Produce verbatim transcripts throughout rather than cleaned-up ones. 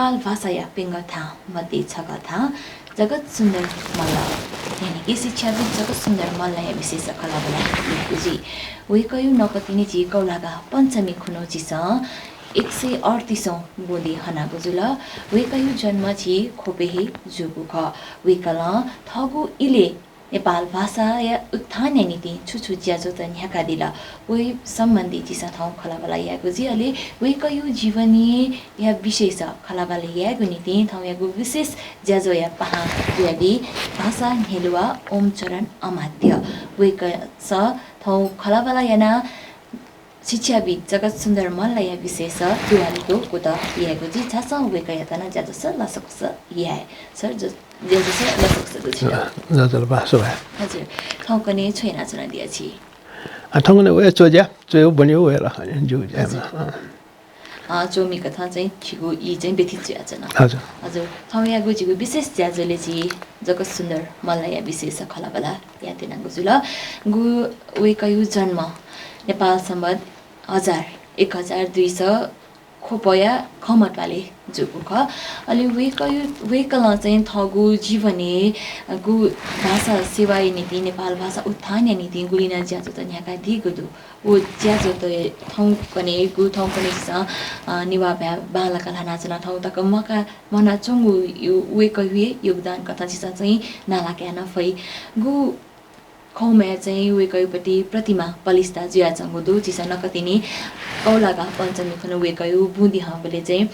नेपाल भाषाया प्यंगू थां मध्ये छगू थां जगत सुन्दर मल्ल, यानि कि शिक्षाविद् जगत सुन्दर मल्लया विषयस खँल्हाबल्हा यायेगु जुइ। वय्कःया नकतिनि झी कौलागा पञ्चमी खुन्हु झीसं एक सय अड्तीसौं बुँदि हनागु जुल। वय्कःया जन्म झी ख्वपय् हे जूगु खः। वय्कलं थःगु इलय् नेपाल भाषाया उत्थानया निंतिं छु छु ज्याझ्वःत न्ह्याकादिल, व सम्बन्धी झीसं थौं खँल्हाबल्हा यायेगु जुइ। अले वय्कःया जीवनीया विषयस खँल्हाबल्हा यायेगु निंतिं थौंयागु विशेष ज्याझ्वःया पाहां जुयादी भाषा न्ह्यलुवा ओमचरण अमात्य। वय्कःस थौं खँल्हाबल्हा यानाः शिक्षाविद् जगत सुन्दर मल्लया विषयस दुवालितु कुतः यायेगु जुइ। झासँ वय्कःयात नं ज्याझ्वलय् लसकुस याये। सर, ज-, ज्याझ्वलय् लसकुस दु छित। ज्याझ्वलय् सुभाय्। हजुर। थौंकन्हय् छु यानाच्वनादिया छि? आ, थौंकन्हय् वया च्वज्या, च्वय् ब्वने वये ला, ज्यू ज्या। हजुर। अँ। अँ, च्वमि कथं चाहिँ छिगु ई चाहिँ व्यथित जुयाच्वन। हजुर। हजुर। थौंयागु झीगु विशेष ज्याझ्वलय् झी जगत सुन्दर मल्लया विषयस खँल्हाबल्हा यायेत्यनागु जुल। गु वय्कःया जन्म नेपाल सम्बत हजार, एक हजार दुई सय ख्वपया खम्ह त्वालय् जूगु खः। अले वय्कःया, वय्कलं चाहिँ थःगु जीवनय् गु भाषा सेवाया निंतिं, नेपाल भाषा उत्थानया निंतिं गुलि नं ज्याझ्वःत न्ह्याकादीगु दु। व ज्याझ्वःत थौंकन्हय् गु थौंकन्हय् झीसं, अ, नेवाः भाय् बांलाक ल्हानाच्वना, थौं तक म्वाका-, म्वानाच्वंगु यो वय्कःया योगदान कथं झीसं चाहिँ नाला काये नं फइ। गु खँम्हय् चाहिँ वय्कःयापट्टि प्रतिमा पलिस्था जुयाच्वंगु दु। झीसं नकतिनि कौलागा पञ्चमी खुन्हु वय्कःया बुँदि हंबलय् चाहिँ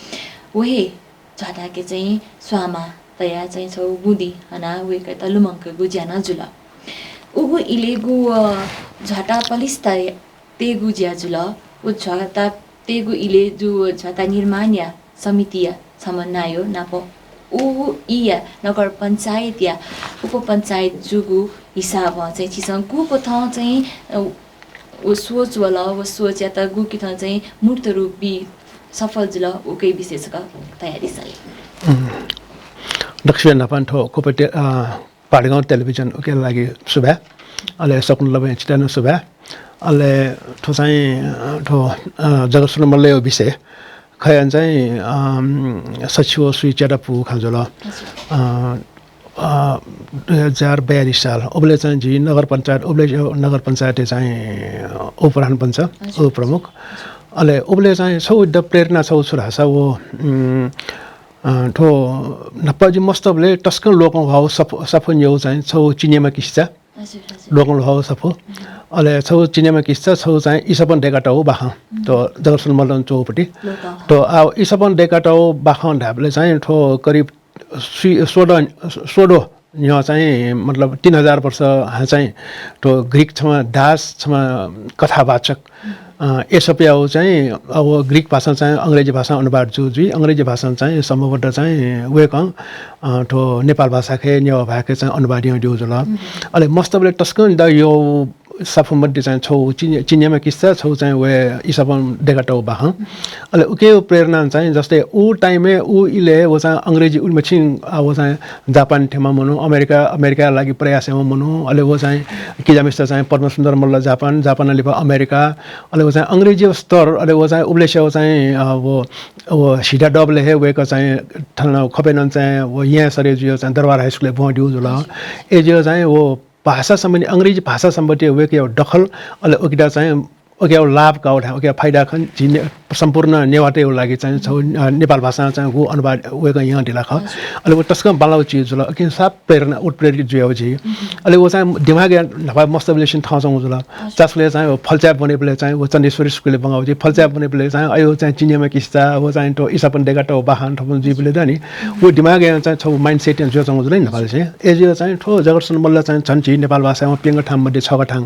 व हे झ्वाताके चाहिँ स्वांमा तयाः चाहिँ छगू बुँदि हनाः वय्कःयात लुमंकेगु ज्या नं जुल। उगु इलय् गु व झ्वाता पलिस्था तयेगु ज्या जुल। व झ्वाता तयेगु इलय् जु व झ्वाता निर्माणया समितिया छम्ह नायः नाप उ ईया नगर पञ्चायतया उपपञ्चायत जूगु हिसाबं चाहिँ छिसं गुकथं चाहिँ, अ, व सोच वल, व सोचयात गुकथं चाहिँ मूर्त रूप बी सफल जुल, उकिया विषयस छकः धयादिसँ ले। उम्, दक्वसिबें न्हापां थ्व ख्वप ते-, अ, पहाडगाउँ टेलिभिजन उकिया लागि सुभाय्। अले सकल लबय् छितः नं सुभाय्। अले थ्व चाहिँ, अ, थ्व, अ, जगत सुन्दर मल्लया विषय खँय् चाहिँ, अम, सछि व स्वीच्यात पूगु खँ जुल। हजुर। अ, अ, दुई हजार बयालिस साल उबलय् चाहिँ झी नगर पञ्चायत, उबलय् नगर पञ्चायतय् चाहिँ उपप्रधान पञ्च, हजुर, उपप्रमुख। हजुर। अले उबलय् चाहिँ छगू द प्रेरणा छगू छु धाःसा व, उम्, अ, थ्व न्हापा जि मस्तबलय् तसकं लोकंह्वाःगु सफू, सफू न्यंगु चाहिँ छगू चिनेमा किस्सा। हजुर, हजुर। लोकंह्वाःगु सफू। अले छगू चिनेमा किस्सा, छगू चाहिँ इसपं दय्कातःगु बाखं। थ्व जगत सुन्दर मल्लं च्वःगुपट्टि। लोकंह्वाः। थ्व, आ, इसपं दय्कातःगु बाखं धायेबलय् चाहिँ थ्व करिब स्वी-, स्वद्वः, स्वद्वः न्ह्यः चाहिँ, मतलब, तीन हजार वर्ष हानं चाहिँ थ्व ग्रीक छम्ह दास, छम्ह कथावाचक, अ, एसपयागु चाहिँ, अ, व ग्रीक भाषां चाहिँ अंग्रेजी भाषां अनुवाद जू जुइ, अंग्रेजी भाषां चाहिँ सम्भवतः चाहिँ वय्कलं, अ, थ्व नेपाल भाषाके, नेवाः भाय्के चाहिँ अनुवाद यानादीगु जुल। अले मस्तबलय् तसकं द यो सफू मध्ये चाहिँ छगू चिने-, चिनेमा किस्सा, छगू चाहिँ व इसपं दय्कातःगु बाखं। अले उकिया प्रेरणां चाहिँ जस्तै उ time-य् उ इलय् व चाहिँ अंग्रेजी उलिमछि, आ, व चाहिँ जापान थ्यंम्ह मनू, अमेरिका, अमेरिकाया लागि प्रयास याःम्ह मनू, अले व चाहिँ किजामिस्त चाहिँ पद्मसुन्दर मल्ल जापान, जापान लिपा अमेरिका, अले व चाहिँ अंग्रेजी स्तर, अले व चाहिँ उबलय् व चाहिँ, अ, व, व सिधा दबलय् हे वय्कः चाहिँ थन ख्वपय् नं चाहिँ व येँ सरे जुयाः चाहिँ दरबार हाई स्कुलय् ब्वंदीगु जुल। अय्जुयाः चाहिँ व भाषा सम्बन्धी, अंग्रेजी भाषा सम्बन्धी वय्कःया दखल, अले उकिया चाहिँ उकिया लाभ काःगु धाये, उकिया फाइदा खँ झी ने-, सम्पूर्ण नेवाःतय् लागि चाहिँ छगू, अ, नेपाल भाषां चाहिँ गु अनुवाद वय्कलं यानादिल खः। हजुर। अले व तसकं बांलाःगु चिज जुल, उकिं साप प्रेरणा, उत्प्रेरित जुयागु झी। अले व चाहिँ दिमागय् न्हापा मस्तबलय् सिन्धुपाल्चोकय् च्वंगु जुल। हजुर। चासुलय् चाहिँ व फल्चा ब्वनेबलय् चाहिँ व चण्डेश्वरी स्कुलय् ब्वंगु झी, फल्चा ब्वनेबलय् चाहिँ अयो चाहिँ चिनेमा किस्सा, व चाहिँ थ्व इसपं दय्कातःगु बाखं थुपिं जुइबलय् दनि। व दिमागय् चाहिँ छगू mindset जुयाच्वंगु जुल नि नेपालय् चाहिँ। अय्जुयाः चाहिँ थ्व जगत सुन्दर मल्ल चाहिँ झन झी नेपाल भाषाया प्यंगू थां मध्ये छगू थां।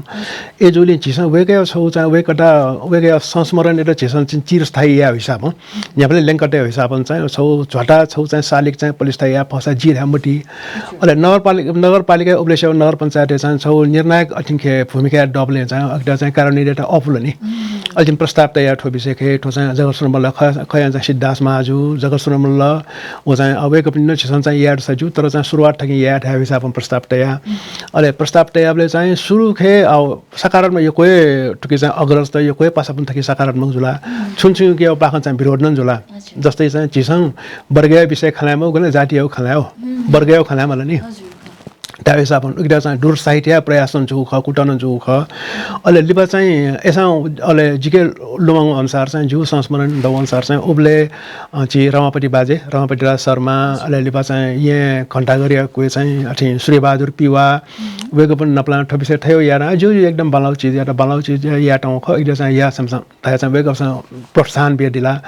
अय्जूगुलिं झीसं वय्कःया छगू चाहिँ वय्कःया, वय्कःया संस्मरणयात झीसं चाहिँ चिरस्थायी यायेगु हिसाबं, न्ह्याबलें ल्यंकातयेगु हिसाबं चाहिँ छगू झ्वाता, छगू चाहिँ शालिग चाहिँ पलिस्था याये फसा जि धाये मति। अले नगरपालिका, नगरपालिका उबलय् नगर पञ्चायतय् चाहिँ छगू निर्णायक अथिंके भूमिका दबलय् चाहिँ अकिता चाहिँ कार्यान्वयनयात अःपुल नि। अले जिं प्रस्ताव तया थ्व विषयके, थ्व चाहिँ जगत सुन्दर मल्ल ख-, खँया चाहिँ सिद्धार्थ महाजु, जगत सुन्दर मल्ल, व चाहिँ अ, वय्कःपिन्त झीसं चाहिँ याये दु सा ज्यू, तर चाहिँ सुरुवात थकिं याये धाये हिसाबं प्रस्ताव तया। अले प्रस्ताव तयाबलय् चाहिँ सुरुके, अ, सकारात्मक यक्व हे थुकी चाहिँ गरज त यक्व हे पासापिं थकी सकारात्मक जुला। छुं छुं के पाखं चाहिँ विरोध नं जुला। जस्तै चाहिँ झीसं वर्गया विषय खँ ल्हायेमाः, गन जातिया खँ ल्हाये हो। वर्गया खँ ल्हायेमाल नि। त्या हिसाबं उकिता चाहिँ दूर साहित्य प्रयास नं जूगु खः, कुतः नं जूगु खः। अले लिपा चाहिँ एसां अले जिके लुमंगु अनुसार चाहिँ जिगु संस्मरण दउ अनुसार चाहिँ उबले अ, झी रमापति बाजे, रमापति राज शर्मा, अले लिपा चाहिँ येँ घण्टाघरया क्वय् चाहिँ अथि सूर्यबहादुर पिवा, वय्कःपिं नापलां थ्व विषय थयो याना, ज्यू ज्यू एकदम बांलाउ चिज यात, बांलाउ चिज यात खः, इदे चाहिँ या समसं, थया चाहिँ वय्कःपिसं प्रोत्साहन बियादिला।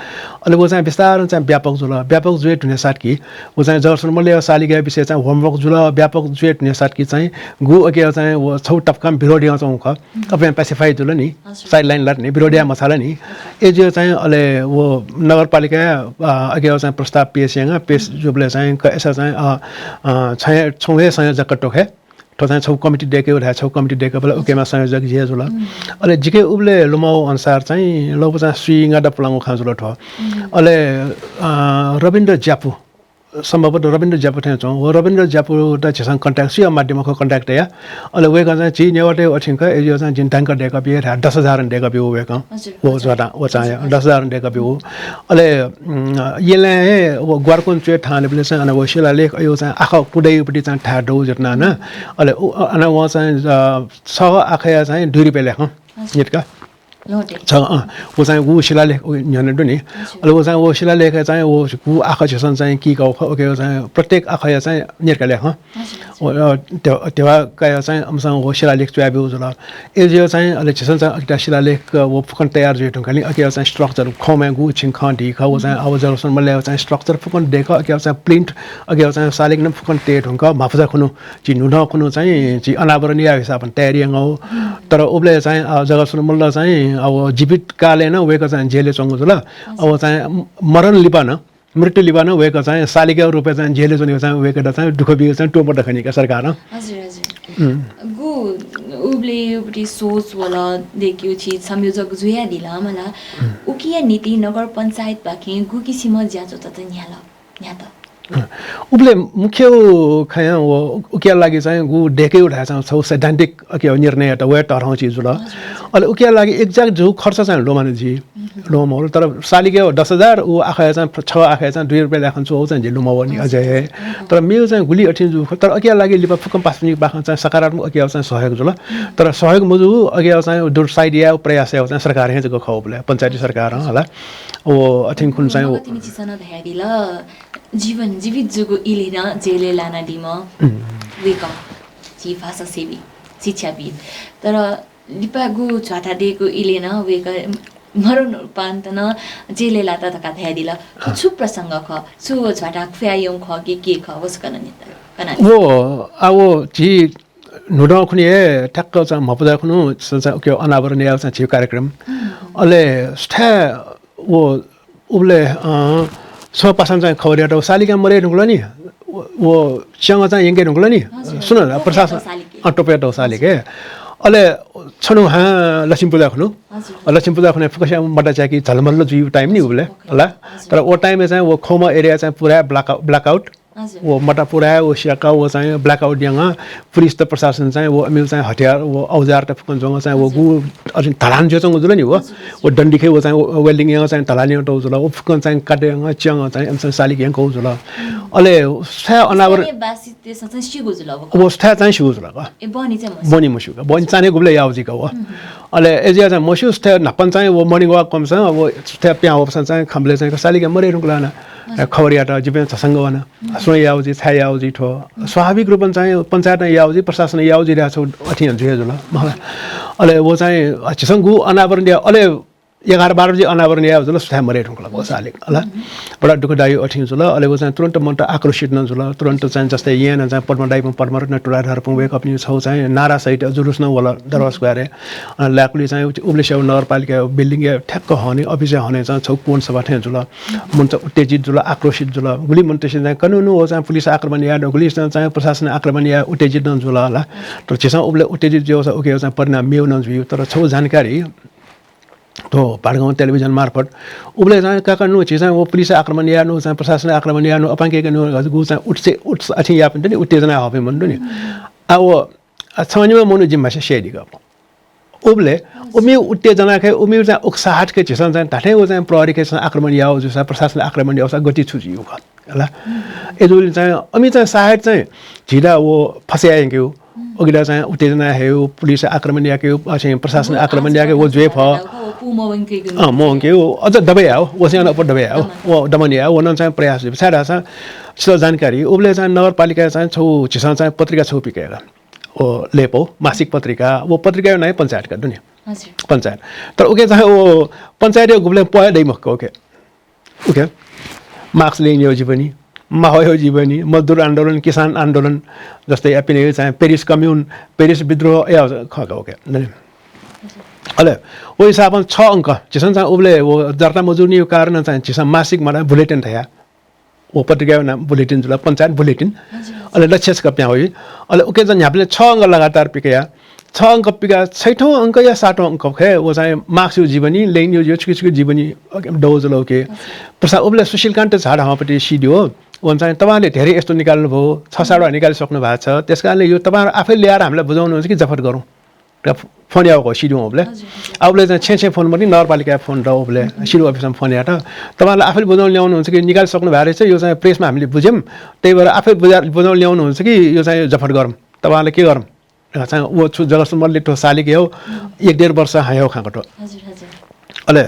अले व चाहिँ बिस्तारं चाहिँ व्यापक जुल, व्यापक जुये धुने साथ कि, व चाहिँ जगत सुन्दर मल्लया सालिगया विषय चाहिँ homework जुल, व्यापक जुये धुने साथ कि चाहिँ गु अकिया चाहिँ व छौ टपकां विरोध याउँछौ खः, अपिं pacify जुल नि। Sideline लात नि, विरोध याये मछाल नि। एजियो चाहिँ अले व नगरपालिका, अ, अकियो चाहिँ प्रस्ताव पेश याना, पेश जुबले चाहिँ क-, एसा चाहिँ, अ, अ, छौं हे संयोजक तोखे। थ्व चाहिँ छौ committee देके उठा, छौ committee देके बला उकेमा संयोजक जिया जुल। अले जिके उबले लुमंगु अनुसार चाहिँ लगभग चाहिँ स्वींगा दपुलांगु खँ जुल थ्व। अले, अ, रविन्द्र ज्यापु, सम्भवतः रविन्द्र ज्यापु थें च्वं। व रविन्द्र ज्यापुत झीसं contact सुया माध्यमं खः contact या। अले वय्कः चाहिँ झी नेवाःतय् अथिंक एजियो चाहिँ जिं दांक देका बिये धा दस हजार देका बिउ वय्कः। व ज्वाता, व चाहिँ दस हजार देका बिउ। अले, उम्, येँलाय् हे व ग्वारकुन च्वय् थाहां निबले चाहिँ अन व शिलालेख अयो चाहिँ आखः कुदय् पति चाहिँ थाय् दउ जतना न। अले उ, अन व चाहिँ, अ, छगः आखःया चाहिँ दुई रुपे लेखं। नियतका। छ, अँ, व चाहिँ व शिलालेख उ न्ह्यःने दु नि। अले व चाहिँ व शिलालेख चाहिँ व, व आखः झीसं चाहिँ किकाउ खः, उके व चाहिँ प्रत्येक आखःया चाहिँ नियतका लेखं। व, अ, ध्यबा, ध्यबा काया चाहिँ अमिसं व शिलालेख च्वया बिउ जुल। एजियो चाहिँ अले झीसं चाहिँ अकिता शिलालेख व फुकन तयार जुइ धुंकालि अकिया चाहिँ structure खँमा गु छिं खँ दी खः, व चाहिँ अब जगत सुन्दर मल्लया चाहिँ structure फुकन दे खः, अकिया चाहिँ print, अकिया चाहिँ सालिक नं फुकन तये धुंक म्हापुजा खुनु झी न्हूदँ खुनु चाहिँ झी अनावरण या हिसाबं तयारी यानागु। तर उबले चाहिँ, अ, जगत सुन्दर मल्ल चाहिँ अब जीवित कालय् नं वय्कः चाहिँ जेलय् च्वंगु जुल। अब चाहिँ मरण लिपा नं, मृत्यु लिपा नं वय्कः चाहिँ सालिकया रूपय् चाहिँ जेलय् च्वनेगु चाहिँ वय्कःयात चाहिँ दुःख बीगु चाहिँ त्वःमत खनी का सरकारं। हजुर, हजुर। गु उबले उबटी सोच वल देक्यु छि संयोजक जुयादिल मला। उकिया निंतिं नगर पञ्चायतपाखें गु किसिमं ज्याझ्वः त न्ह्याल? न्ह्यात। उबले मुख्य खँया व उकिया लागि चाहिँ गु देके उठाय् चाहिँ छौ सैद्धान्तिक अकिया निर्णय त वया तःधं चिज जुल। अले उकिया लागि exact जु खर्च चाहिँ लुमन जि। लुमल, तर सालिके दस हजार, उ आखःया चाहिँ छ आखःया चाहिँ दुई रुपे लेखं च्वउ चाहिँ जि लुमवनी अझै। तर मेउ चाहिँ गुलि अथिं जु, तर अकिया लागि लिपा फुक्कं पासापिं पाखें चाहिँ सकारात्मक अकिया चाहिँ सहयोग जुल। तर सहयोग मजु अकिया चाहिँ दूर side या प्रयास या चाहिँ सरकार हे जक खः उबले, पञ्चायती सरकार हला। व अथिं खुन चाहिँ व तिमी चिसन धयादिल, जीवन जीवित जुगु इलेन जेले लानादीम्ह वय्कः झी भाषासेवी, शिक्षाविद। तर लिपागु झ्वाता देगु इलेन वय्कः मरण उपान्त नं जेले लात धकाः धयादिल। छु प्रसंग खः? छु झ्वाता खुयायेगु खः कि के खः? व सकनं न्ह्यता कना। व, आ, व झी न्हूदँ खुनि हे ठ्याक्क चाहिँ म्हपुजा खुनु चाहिँ उके अनावरण याउ चाहिँ झी कार्यक्रम। अले सुथाय् व उबले, अ, छ पासां चाहिँ खबर यात, व सालिके मरे धुंकल नि, व, व च्यंग चाहिँ यंके धुंकल नि। हजुर, सुन न, टोपे प्रशासन, दौ सालिके। अँ, टोपे दौ सालिके। अले छन्हु हां लक्ष्मी पुजा खुनु। हजुर। लक्ष्मी पुजा खुनु फुक्कसिया मता च्याकी झलमल्ल जुइ time नि उबले, होला। हजुर। तर व time ए चाहिँ व खौमा area चाहिँ पुरा black, blackout। हजुर। व मता पुरा व स्याका व चाहिँ blackout याना पुलिस त प्रशासन चाहिँ व अमिल चाहिँ हतियार व औजार त फुक्कं ज्वंग चाहिँ व गु अझ ढलान ज्वचंगु जुल नि व। हजुर, हजुर। व डन्डी खे व चाहिँ व welding याना चाहिँ ढलान याना तौ जुल। व फुक्कं चाहिँ काटे याना च्यंग चाहिँ अमिसं सालिक याना कौ जुल। अले सुथाय् अनावर स्थानीयवासीतय्सं चाहिँ स्यू जुल व। व सुथाय् चाहिँ स्यू जुल क। ए, बहनी चाहिँ मस्यू। बहनी मस्यू क। बहनी चाने गुबले याउ जिक व। अले एजिया चाहिँ मस्यू सुथाय् न्हापां चाहिँ व morning walk कमसं व सुथाय् प्यां वपसं चाहिँ खम्बले चाहिँ सालिक मरे रुंकलाना। खबर यात, जिपिं झसंग वन। सुं याउ जि, छाय् याउ जि थ्व। स्वाभाविक रूपं चाहिँ पञ्चायत याउ जि, प्रशासन याउ जि ल्याछौ अथि जुया जुल। मला। अले व चाहिँ झसंगु अनावरण या, अले एघार बाह्र बजे अनावरण याउ जुल, सुथाय् मरे धुंकल व सालिक। अला। बडा दुःखदायी अथि जुल। अले व चाहिँ तुरन्त मन्त आक्रोशित नं जुल। तुरन्त चाहिँ जस्तै येन चाहिँ पद्म दाइपुं, पद्मरत्न तुलाधरपुं वय्कःपिनि छौ चाहिँ नारा सहित जुलुस नं वल दरबार स्क्वायरे। अ, लाकुलि चाहिँ उति-, उबले स्याउ नगरपालिका building या ठ्याक्क हने, office या हने चाहिँ छौ कोण सभा थें जुल। मन्त उत्तेजित जुल, आक्रोशित जुल। गुलि मन्तसे चाहिँ कानुन व चाहिँ पुलिस आक्रमण या, गुलि चाहिँ प्रशासन आक्रमण या, उत्तेजित नं जुल हला। तर झसं उबले उत्तेजित जुया चाहिँ उके चाहिँ परिणाम मेउ नं जुइ। तर छौ जानकारी थ्व भाटगाउँ टेलिभिजन मार्फत उबले चाहिँ काका नु झी चाहिँ व पुलिस आक्रमण या नु चाहिँ प्रशासन आक्रमण या नु अपांके नु गु चाहिँ उत्से-, उत्स-, अथि यापिं त नि उत्तेजना हपिं मन नि। आ व, आ, छनिमा मनु जिम्मासे स्याइदिक। उबलय् उमिगु उत्तेजना खः, उमिगु चाहिँ उक्साहट खः झीसं चाहिँ धात्थें व चाहिँ प्रहरी खः झीसं आक्रमण याः जूसा, प्रशासन आक्रमण याःसा गति छु जुइ खः। हला। अय्जूगुलिं चाहिँ अमि चाहिँ साहट चाहिँ झीत व फसय् यायेगु, उकिला चाहिँ उत्तेजना हयेगु, पुलिस आक्रमण यायेगु, अ, चाहिँ प्रशासन आक्रमण यायेगु, व जुइ फः। अँ, मवंकेगु। अझ दबे यायेगु, व चाहिँ अन अप्वः दबे यायेगु, व दमन यायेगु, व नं चाहिँ प्रयास जुइ। छाय् धाःसा छितः जानकारी, उबलय् चाहिँ नगरपालिकाय् चाहिँ छगू, झीसं चाहिँ पत्रिका छगू पिकयागु। व लेपौ, मासिक पत्रिका, व पत्रिकाया नां पञ्चायत का दु नि। हजुर। पञ्चायत। तर उकी चाहिँ व पञ्चायतया गुबलें पहय् दइ मखु का उकी। उकी। मास्क लेंगु जीवनी, मावया जीवनी, मजदुर आन्दोलन, किसान आन्दोलन, जस्तै अपिनिगु चाहिँ पेरिस कम्युन, पेरिस विद्रोह, या खः का उकी। अले व हिसाबं छ अंक, झीसं चाहिँ उबलय् व दर्ता मजूनिगु कारणं चाहिँ झीसं मासिक मना बुलेटिन धया। व पत्रिकाया नां बुलेटिन जुल, पञ्चायत बुलेटिन। हजुर, हजुर। अले लक्ष्य छकः पिहां वइ। अले उकी चाहिँ न्ह्याबलें छ अंक लगातार पिकया। छ अंक पिका, छैठौं अंक या सातौं अंक खः, व चाहिँ मास्कया जीवनी, लेंगु जीवनी, छुकी छुकी जीवनी दौ जुल उकी। हजुर। प्रसा-, उबलय् सुशीलकान्त झा धाःम्ह पति CDO, वं चाहिँ तबाले धेरै यस्तो निकाल्नुभयो, छ सातवटा निकालिसक्नु भएको छ। त्यस कारणले यो तपाईंहरू आफै ल्याएर हामीलाई बुझाउनुहुन्छ कि जफत गरौं? र फोन याःगु CDO उबलय्। हजुर, हजुर। आ, उबलय् चाहिँ छेँ छेँ फोन मति, नगरपालिकाया फोन दु उबलय्। हजुर। CDO office मा फोन यात। तपाईंलाई आफैले बुझाउन ल्याउनुहुन्छ कि निकालिसक्नु भएको रहेछ, यो चाहिँ press मा हामीले बुझ्यौं, त्यही भएर आफै बुझा-, बुझाउन ल्याउनुहुन्छ कि यो चाहिँ जफत गरौं, तपाईंलाई के गरौं? र चाहिँ व छु जगत सुमनले थ्व सालिक याःगु, एक डेढ वर्ष हयागु खँ का थ्व। हजुर, हजुर। अले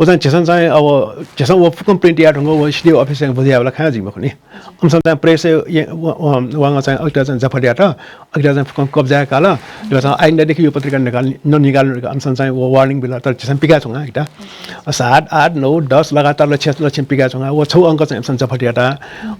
व चाहिँ झीसं चाहिँ अब झीसं व फुक्कं print याये धुंकल, व CDO office य् बुझे यायेबलय् खँ जुइ मखु नि। अमिसं चाहिँ press य् व-, व-, वंगः चाहिँ अकिता चाहिँ जफत यात, अकिता चाहिँ फुक्कं कब्जाय् काल। लिपा चाहिँ आइन्दादेखि यो पत्रिका निकाल-, ननिकाल्नु धकाः अमिसं चाहिँ व warning बिल, तर झीसं पिकाच्वंगु अकिता। सात, आठ, नौ, दस लगातार लक्ष्य, लक्ष्य पिकाच्वंगु, व छगू अंक चाहिँ अमिसं जफत यात।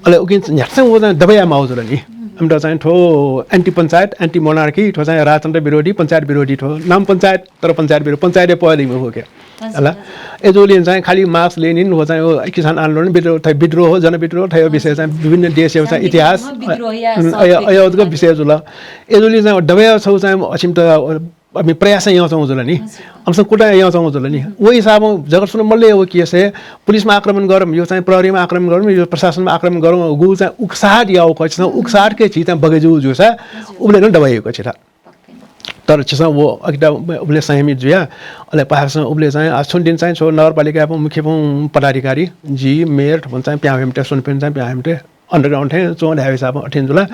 अले उकिं न्ह्याक्वसिनं व चाहिँ दबे याये माःगु जुल नि। अमित चाहिँ थ्व anti पञ्चायत, anti monarchy, थ्व चाहिँ राजतन्त्र विरोधी, पञ्चायत विरोधी, थ्व नाम पञ्चायत, तर पञ्चायत विरोधी, पञ्चायतया पहय् दइ मखु का। हजुर, हला। हजुर। अय्जूगुलिं चाहिँ खालि मास्क लेंगु, व चाहिँ व किसान आन्दोलन, विद्रोह, थ्व विद्रोह, जनविद्रोह, थ्व विषय चाहिँ विभिन्न देशया चाहिँ इतिहास, विद्रोहया अ, अ, अ, विषय जुल। अय्जूगुलिं चाहिँ दबे यायेगु छगू चाहिँ अछिमत, अ, अमि प्रयास यानाच्वंगु जुल नि। हजुर। अमिसं कुतः यानाच्वंगु जुल नि। व हिसाबं जगत सुमनले व case य् पुलिसमा आक्रमण गरौं, यो चाहिँ प्रहरीमा आक्रमण गरौं, यो प्रशासनमा आक्रमण गरौं, गु चाहिँ उक्साहट याःगु खः, झीसं उक्साहट खः, झी चाहिँ बगे जूगु जूसा, हजुर। उबलय् नं दबे याःगु खः झीत। तर झीसं व अकिता उबलय् संयमित जुया, अले पासां उबलय् चाहिँ आ, छुं दिन चाहिँ छगू नगरपालिकाया मुख्य पदाधिकारी, जि, मेयर, थुपिं चाहिँ पिहां वयेमाः, स्वन्हु पिहां चाहिँ पिहां वयेमाः, underground थें च्वं धाःगु हिसाबं अथें जुल।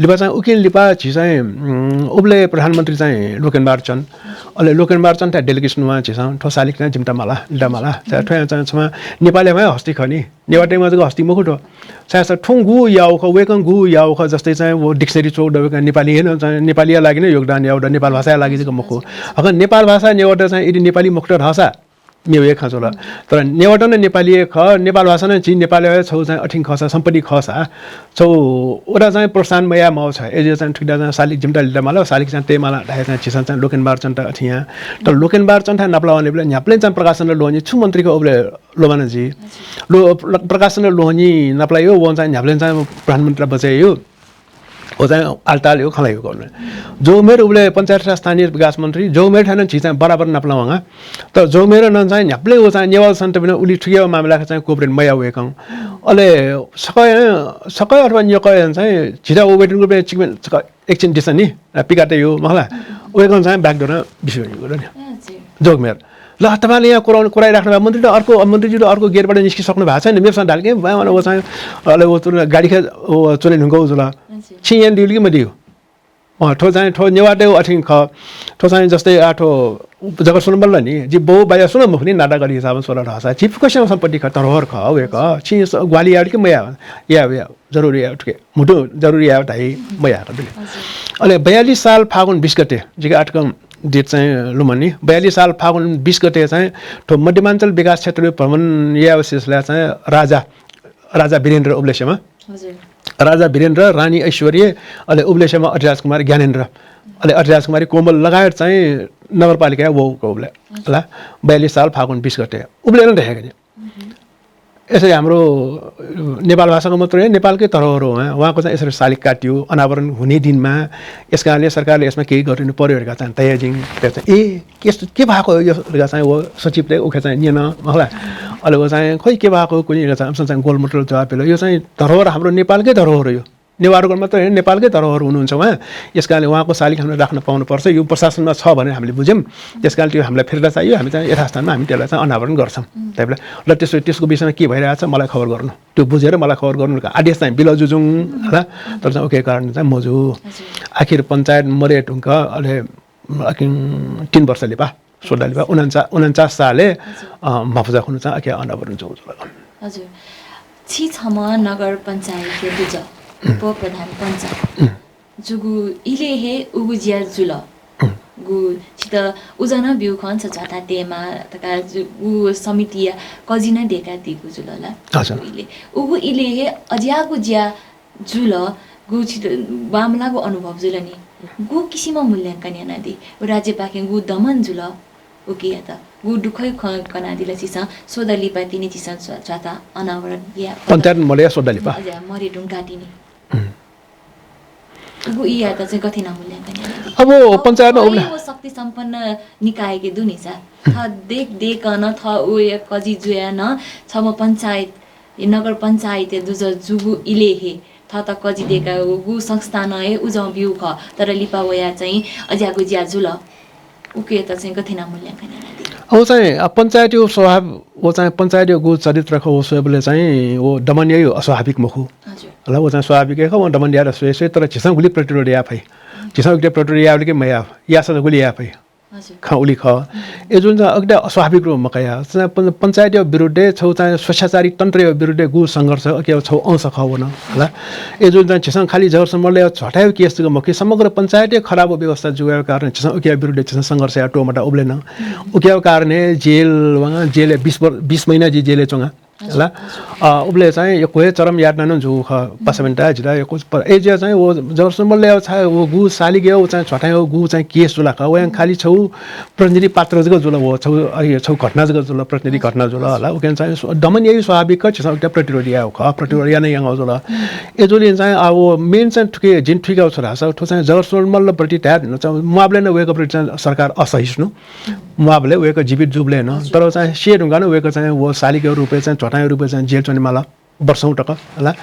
लिपा चाहिँ उकिं लिपा झी चाहिँ, उम्, उबलय् प्रधानमन्त्री चाहिँ लोकेनबहादुर चन्द, अले लोकेनबहादुर चन्दथाय् delegation वनाः झीसं थ्व सालिक चाहिँ जिमित माला, लित माला। चाहिँ थ्वयां चाहिँ छम्ह नेपालय् हे हस्ती खः नि। नेवाःतय् जक हस्ती मखु थ्व। छाय्‌धाःसा थ्वं गु याःगु खः, वय्‌कलं गु याःगु खः, जस्तै चाहिँ व dictionary च्वःगु दु, वय्‌कलं नेपाली हे नं चाहिँ नेपालीया लागि नं योगदान याःगु दु, नेपाल भाषाया लागि जक मखु। हकं नेपाल भाषा नेवाःत चाहिँ यदि नेपाली मखुत धाःसा मेगु हे खँ जुल। तर नेवाःत नं नेपाली हे खः, नेपाल भाषा नं झी नेपालया छगू चाहिँ अथें खःसा, सम्पत्ति खःसा, छगू वता चाहिँ प्रोत्साहन मयाये माःगु छ। अय्‌जूगुलिं चाहिँ थुकिता चाहिँ सालिक जिमित लित माला, सालिक चाहिँ तये माला धाये चाहिँ झीसं चाहिँ लोकेनबहादुर चन्दथाय् अथें यां। तर लोकेनबहादुर चन्दथाय् नापलाः वनेबलय् न्ह्याबलें चाहिँ प्रकाशनलय् ल्वःनी, छु मन्त्री खः उबलय् लोमन जी। लो-, प्र-, प्रकाशनलय् ल्वःनी नापलाः वं चाहिँ न्ह्याबलें चाहिँ प्रधानमन्त्रीयात बचय् याः। व चाहिँ आलताल याःगु खँ ल्हाइगु का। जोगमेर उबलय् पञ्चायत तथा स्थानीय विकास मन्त्री, जोगमेरथाय् नं झी चाहिँ बराबर नापलाः वंगु। तर जोगमेर नं चाहिँ न्ह्याबलें व चाहिँ नेवाःतय्‌सं तबिनं उलि थुकिया मामिलाय् चाहिँ cooperate मयाः वय्‌कलं। अले सकय्, सकय् अथवा न्यकय् चाहिँ झीत व waiting group य् चिकमें सकय् एकछिन दिसँ नि, पिकातय् यु, मखु ला। वय्‌कलं चाहिँ back door नं बिस्युं वनीगु दु नि। जोगमेर। ल, तपाईंले यां कुरां, कुरां राख्नु भएका मन्त्री त अर्को, मन्त्रीज्यू त अर्को गेटबाट निस्किसक्नु भएको छैन, मेपिसं धाल कि, वा, वा, व चाहिँ, अले व तुरुन्त गाडी खे, व च्वने धुंकूगु जुल। छिं यानादिल कि मदिल? अँ, थ्व चाहिँ, थ्व नेवाःतय् अथें खः। थ्व चाहिँ जस्तै आ, थ्व जगत सुनबल नि, जि बौ बाया सुन मखु नि, नाता गरी हिसाबं स्वल धाःसा। झी फुक्कसिया सम्पत्ति खः, धरोहर खः, वय्‌कः। छिं स-, ग्वाहालि याः कि मयाः? याः, याः। जरुरी याः, उठके। म्हुतु जरुरी याः धाइ, मयाः का दुने। अले बयालिस साल फागुन बिस गते, जिके आःतकं date चाहिँ लुमन नि, बयालिस साल फागुन बिस गते चाहिँ थ्व मध्यमाञ्चल विकास क्षेत्र भ्रमण यायेगु सिलसिलाय् चाहिँ राजा, राजा वीरेन्द्र उबलय् स्वयेमा। हजुर। राजा वीरेन्द्र, रानी ऐश्वर्य, अले उबलय् स्वयेमा अधिराज कुमार ज्ञानेन्द्र, अले अधिराज कुमारी कोमल लगायत चाहिँ नगरपालिकाय् वःगु का उबलय्। हजुर। हला, बयालिस साल फागुन बिस गते। उबलय् नं धयागु नि। यसरी हाम्रो, अ, नेपाल भाषाको मात्रै होइन, नेपालकै धरोहर हो उहाँ। उहाँको चाहिँ यसरी सालिक काटियो, अनावरण हुने दिनमा। यस कारणले सरकारले यसमा केही गरिनु पर्‍यो धकाः चाहिँ तयाजिङ, चाहिँ, ए, के, के भएको हो यो धकाः चाहिँ व सचिवले उखे चाहिँ न्यन, मखु ला। अले व चाहिँ खोइ के भएको हो कुन्नि धकाः चाहिँ अमिसं चाहिँ गोलमटोल जवाफ बिल। यो चाहिँ धरोहर, हाम्रो नेपालकै धरोहर हो यो। नेवारको मात्र होइन, नेपालकै धरोहर हुनुहुन्छ उहाँ। यस कारणले उहाँको शालिग हामीले राख्न पाउनुपर्छ, यो प्रशासनमा छ भनेर हामीले बुझ्यौँ। त्यस कारणले त्यो हामीलाई फिर्ता चाहियो, हामी चाहिँ यथास्थानमा हामी त्यसलाई चाहिँ अनावरण गर्छौँ। त्यही बेला ल, त्यसो, त्यसको विषयमा के भइरहेछ, मलाई खबर गर्नु, त्यो बुझेर मलाई खबर गर्नु भनेर आदेश चाहिँ बिल जुजुङ होला। तर चाहिँ उकिया कारण चाहिँ मजु। आखिर पञ्चायत मरे ढुङ्ग अले अकिं तीन वर्ष लिपा, सोह्र लिपा, उनन्चा-, उनन्चास साले, अ, म्हपुजा खुन्हु चाहिँ अकिं अनावरण जुजुल। हजुर। छि छम्ह नगर पञ्चायतया दुजः, उपप्रधान पञ्च। जुगु इले हे उगु ज्या जुल। गु छित उजं नं ब्यू खं छ झ्वाता तेमा तका जु-, गु समितिया कजि नं देका दीगु जुल ला। हजुर। उगु इले, उगु इले हे अज्याःगु ज्या जुल, गु छित बांमलाःगु अनुभव जुल नि। गु किसिम मूल्यांकन यानादी? राज्यपाखें गु दमन जुल, उकियात गु दुःखयु खँ कनादिल छिसं, सोह्र लिपा तिनि छिसं झ्वा-, झ्वाता अनावरण या पञ्चायत मलया सोह्र लिपा। अज्या, मरे ढुङ्गा तिनि। उगु इयात चाहिँ गथे ना मूल्यांकन यानादी? अब पञ्चायतमा उबले व शक्ति सम्पन्न निकायके दुनि सा। थ देख देख न थ उ या कजि जुया न छम्ह पञ्चायत, ए, नगर पञ्चायत दुजः जुगु इले हे थःत कजि देका उगु संस्थान हे उजं ब्यू खः, तर लिपा वया चाहिँ अज्याःगु ज्या जुल। उकियात चाहिँ गथे ना मूल्यांकन यानादी? अब चाहिँ, अ, पञ्चायतयो स्वभाव, व चाहिँ पञ्चायतयो गु चरित्र खः, व स्वयेबलय् चाहिँ व दमन यायु अस्वाभाविक मखु। हजुर। होला, व चाहिँ स्वाभाविक हे खः, व दमन यायेत स्वये, स्वये, तर झीसं गुलि प्रतिरोध याये फइ। झीसं उकिया प्रतिरोध यायेबलय् कि मया, याःसा गुलि याये फइ। हजुर। खँ उलि खः। ए जुन चाहिँ अकिता अस्वाभाविक रूप मकया। चाहिँ पञ्चायतया विरुद्धय् छौ चाहिँ स्वेच्छाचारी तन्त्रया विरुद्धय् गु संघर्ष अकिया छौ अंश खः वन। होला। ए जुन चाहिँ झीसं खालि जगरसम्म मल्लया झ्वाताया केस जक मखु, समग्र पञ्चायतया खराब व्यवस्था जुयाव कारण झीसं अकिया विरुद्धय् झीसं संघर्ष याये त्वःमता उबले नं। उकिया कारण हे जेल वंगा, जेल बिस वर्ष, बिस महिना जि जेल च्वंगा। होला। अ, उबले चाहिँ यक्व हे चरम यातना नं जू खः, पासापिन्त जिता यक्व प-, ए ज्या चाहिँ व जगरसम्म मल्लया छाय् व गु शालिगया व चाहिँ झ्वाताया व गु चाहिँ केस जुल खः, वयां खालि छौ प्रतिनिधि पात्र जक जुल, व छौ, अ, छौ घटना जक जुल, प्रतिनिधि घटना जुल, होला। उकिया चाहिँ स्व-, दमन यायु स्वाभाविक खः, झीसं उकिया प्रतिरोध यायु खः, प्रतिरोध याना याङ्गु जुल। ए जुलिं चाहिँ, अ, व main चाहिँ थुके, जिं थुइकाउ छु धाःसा, थ्व चाहिँ जगरसम्म मल्ल प्रति धाये धुन चाहिँ, मुबले नं वय्कः प्रति चाहिँ सरकार असहिष्णु। मुबले वय्कः जीवित जुबले नं, तर चाहिँ से ढुङ्गा नं वय्कः चाहिँ व शालिगया रूपय् चाहिँ, झ्वाताया रूपय् चाहिँ जेल च्वनेमाल वर्षौं तक, होला।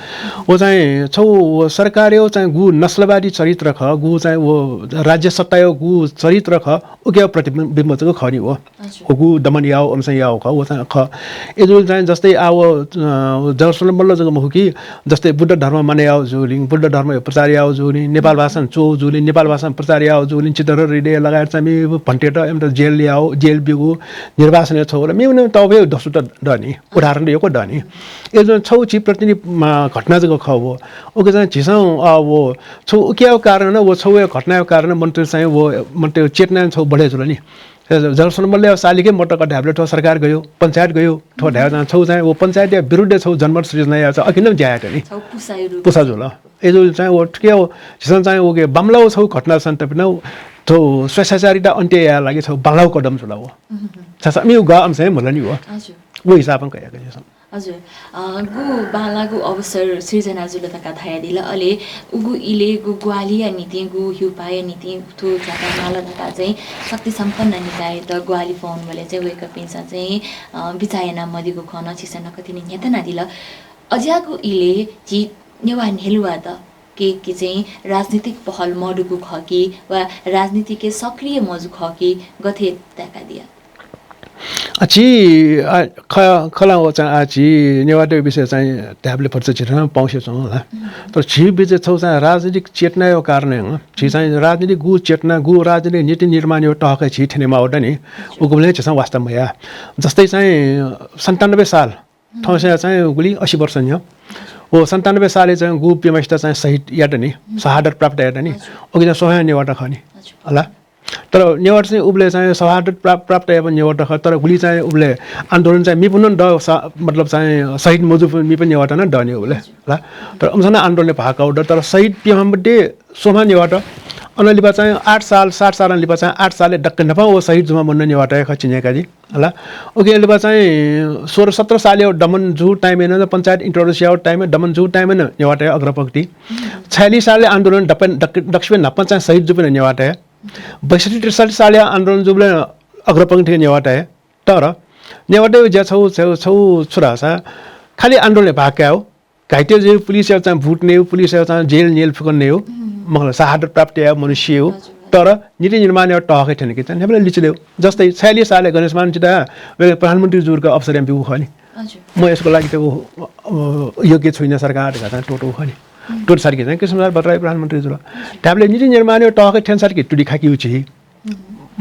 व चाहिँ छौ व सरकारयो चाहिँ गु नस्लवादी चरित्र खः, गु चाहिँ व राज्य सत्तायो गु चरित्र खः, उकिया प्रतिबिम्ब जक खः नि व। हजुर। व गु दमन याव, अनसन याव खः, व चाहिँ खः। ए जुल चाहिँ जस्तै आ व, अ, जगरसम्म मल्ल जक मखु कि, जस्तै बुद्ध धर्म माने याव जुलिं, बुद्ध धर्म प्रचार याव जुलिं, नेपाल भाषां च्वव जुलिं, नेपाल भाषां प्रचार याव जुलिं, चित्तधर हृदय लगायत चाहिँ मि भन्टेत एमत जेल याव, जेल ब्यूगु, निर्वासनय् छौ र मेमेगु तःबे दसुत दनि। उदाहरण यक्व दनि। ए जुन छौ छि प्रतिनिधि, म, घटना जक खः व। उके चाहिँ झीसं, अ, व छौ उकिया कारण व छौ घटनाया कारण मनत चाहिँ व मनत चेतना छौ बढे जुल नि। जगरसम्म मल्ल शालिगके मत कथं धायेबलय् थ्व सरकार गयो, पञ्चायत गयो, थ्व धायेबलय् चाहिँ छौ चाहिँ व पञ्चायतया विरुद्ध छौ जनमत सृजना यायेत अकिं नं ज्या यात नि। छौ पुसायु रूप। पुसा जुल। ए जुल चाहिँ व थुके व झीसं चाहिँ उके बांमलाउ छौ घटना सन्त पिन छौ स्वेच्छाचारिता अन्त्य याये लागि छौ बांमलाउ कदम जुल व। छासा मिउ ग अमसे मुल नि व। हजुर। व हिसाबं कया गयो। हजुर, अ, गु बांलाःगु अवसर सिर्जना जुल धकाः धयादिल। अले उगु इले गु ग्वाहालिया निंतिं, गु हिउपाया निंतिं थ्व झ्वाता माल धकाः चाहिँ शक्ति सम्पन्न निकायत ग्वाहालि फ्वंबलय् चाहिँ वय्कःपिन्सं चाहिँ, अ, बिचाः यानामदीगु खँ नं छिसं नकतिनि न्ह्यथनादिल। अज्याःगु इले झी नेवाः न्ह्यलुवात के, के चाहिँ राजनीतिक पहल मदुगु खः कि वा राजनीतिके सक्रिय मजू खः कि गथे ताय्कादिया? अ, झी, अ, ख-, खला व चाहिँ, अ, झी नेवाःतय् विषय चाहिँ धायेबलय् भचा झी थन पाउँसे च्वं होला। तर झी बिचे छौ चाहिँ राजनीतिक चेतनायो कारणं, झी चाहिँ राजनीतिक गु चेतना, गु राजनीतिक नीति निर्माणयो तहके झी थ्यनेमाःगु दनि, उगुबलय् झीसं वास्ता मया। जस्तै चाहिँ सन्तानब्बे साल, थौंसे चाहिँ गुलि असी वर्ष न्ह्यः। व सन्तानब्बे सालय् चाहिँ गु प्यम्हेसित चाहिँ शहीद यात नि, शहादत प्राप्त यात नि। उके चाहिँ स्वभाव नेवाःत खः नि। होला। तर नेवाःत चाहिँ उबलय् चाहिँ शहादत प्राप-, प्राप्त याःपिं नेवाःत खः, तर गुलि चाहिँ उबलय् आन्दोलन चाहिँ मयाःपिं नं द स-, मतलब चाहिँ शहीद मजूपिं मयाःपिं नेवाःत नं द नि उबलय्। होला। तर अमसन आन्दोलनय् भाग काउ द, तर शहीद प्यम्ह मध्ये स्वम्ह नेवाःत। अन लिपा चाहिँ आठ साल, सात साल लिपा चाहिँ आठ सालय् दक्क न्हापां व शहीद जुम्ह मन्न नेवाःतय् खः चिन्हय्कादी। होला। उके लिपा चाहिँ सोह्र सत्र सालय् दमन जू time-य् नं, पञ्चायत introduce याउ time-य् दमन जू time-य् नं नेवाःतय् अग्रपंक्ति। छयालिस सालय् आन्दोलन दप-, दक-, दक्वसिबें न्हापां चाहिँ शहीद जूपिं नेवाःतय्। बैसठ्ठी त्रिसठ्ठी सालय् आन्दोलन जूबलय् अग्रपंक्ति नेवाःतय्। तर नेवाःतय् ज्या छौ, छौ, छौ छु धाःसा खालि आन्दोलनय् भाग कायेउ। घाइते जुइ, पुलिसया चाहिँ बुट नयेगु, पुलिसया चाहिँ जेल न्यल फुकं नयेगु, मखुला, शहादत प्राप्त याः, मनुष्य हो। तर नीति निर्माणया तहखे थ्यंकेत चाहिँ न्ह्याबलें लिचिलेगु। जस्तै छयालिस सालय् गणेश मान चिता प्रधानमन्त्री जुर्क अवसर यानाबिउ खः नि। म यसको लागि त उ, अ, योग्य छुइनँ सरकार धकाः चाहिँ त्वःतू खः नि। त्वःते सारकि चाहिँ कृष्णप्रसाद भट्टराई प्रधानमन्त्री जुल। न्ह्याबलें नीति निर्माणया तहखे थ्यंसारकि तुति खाकिउ झी।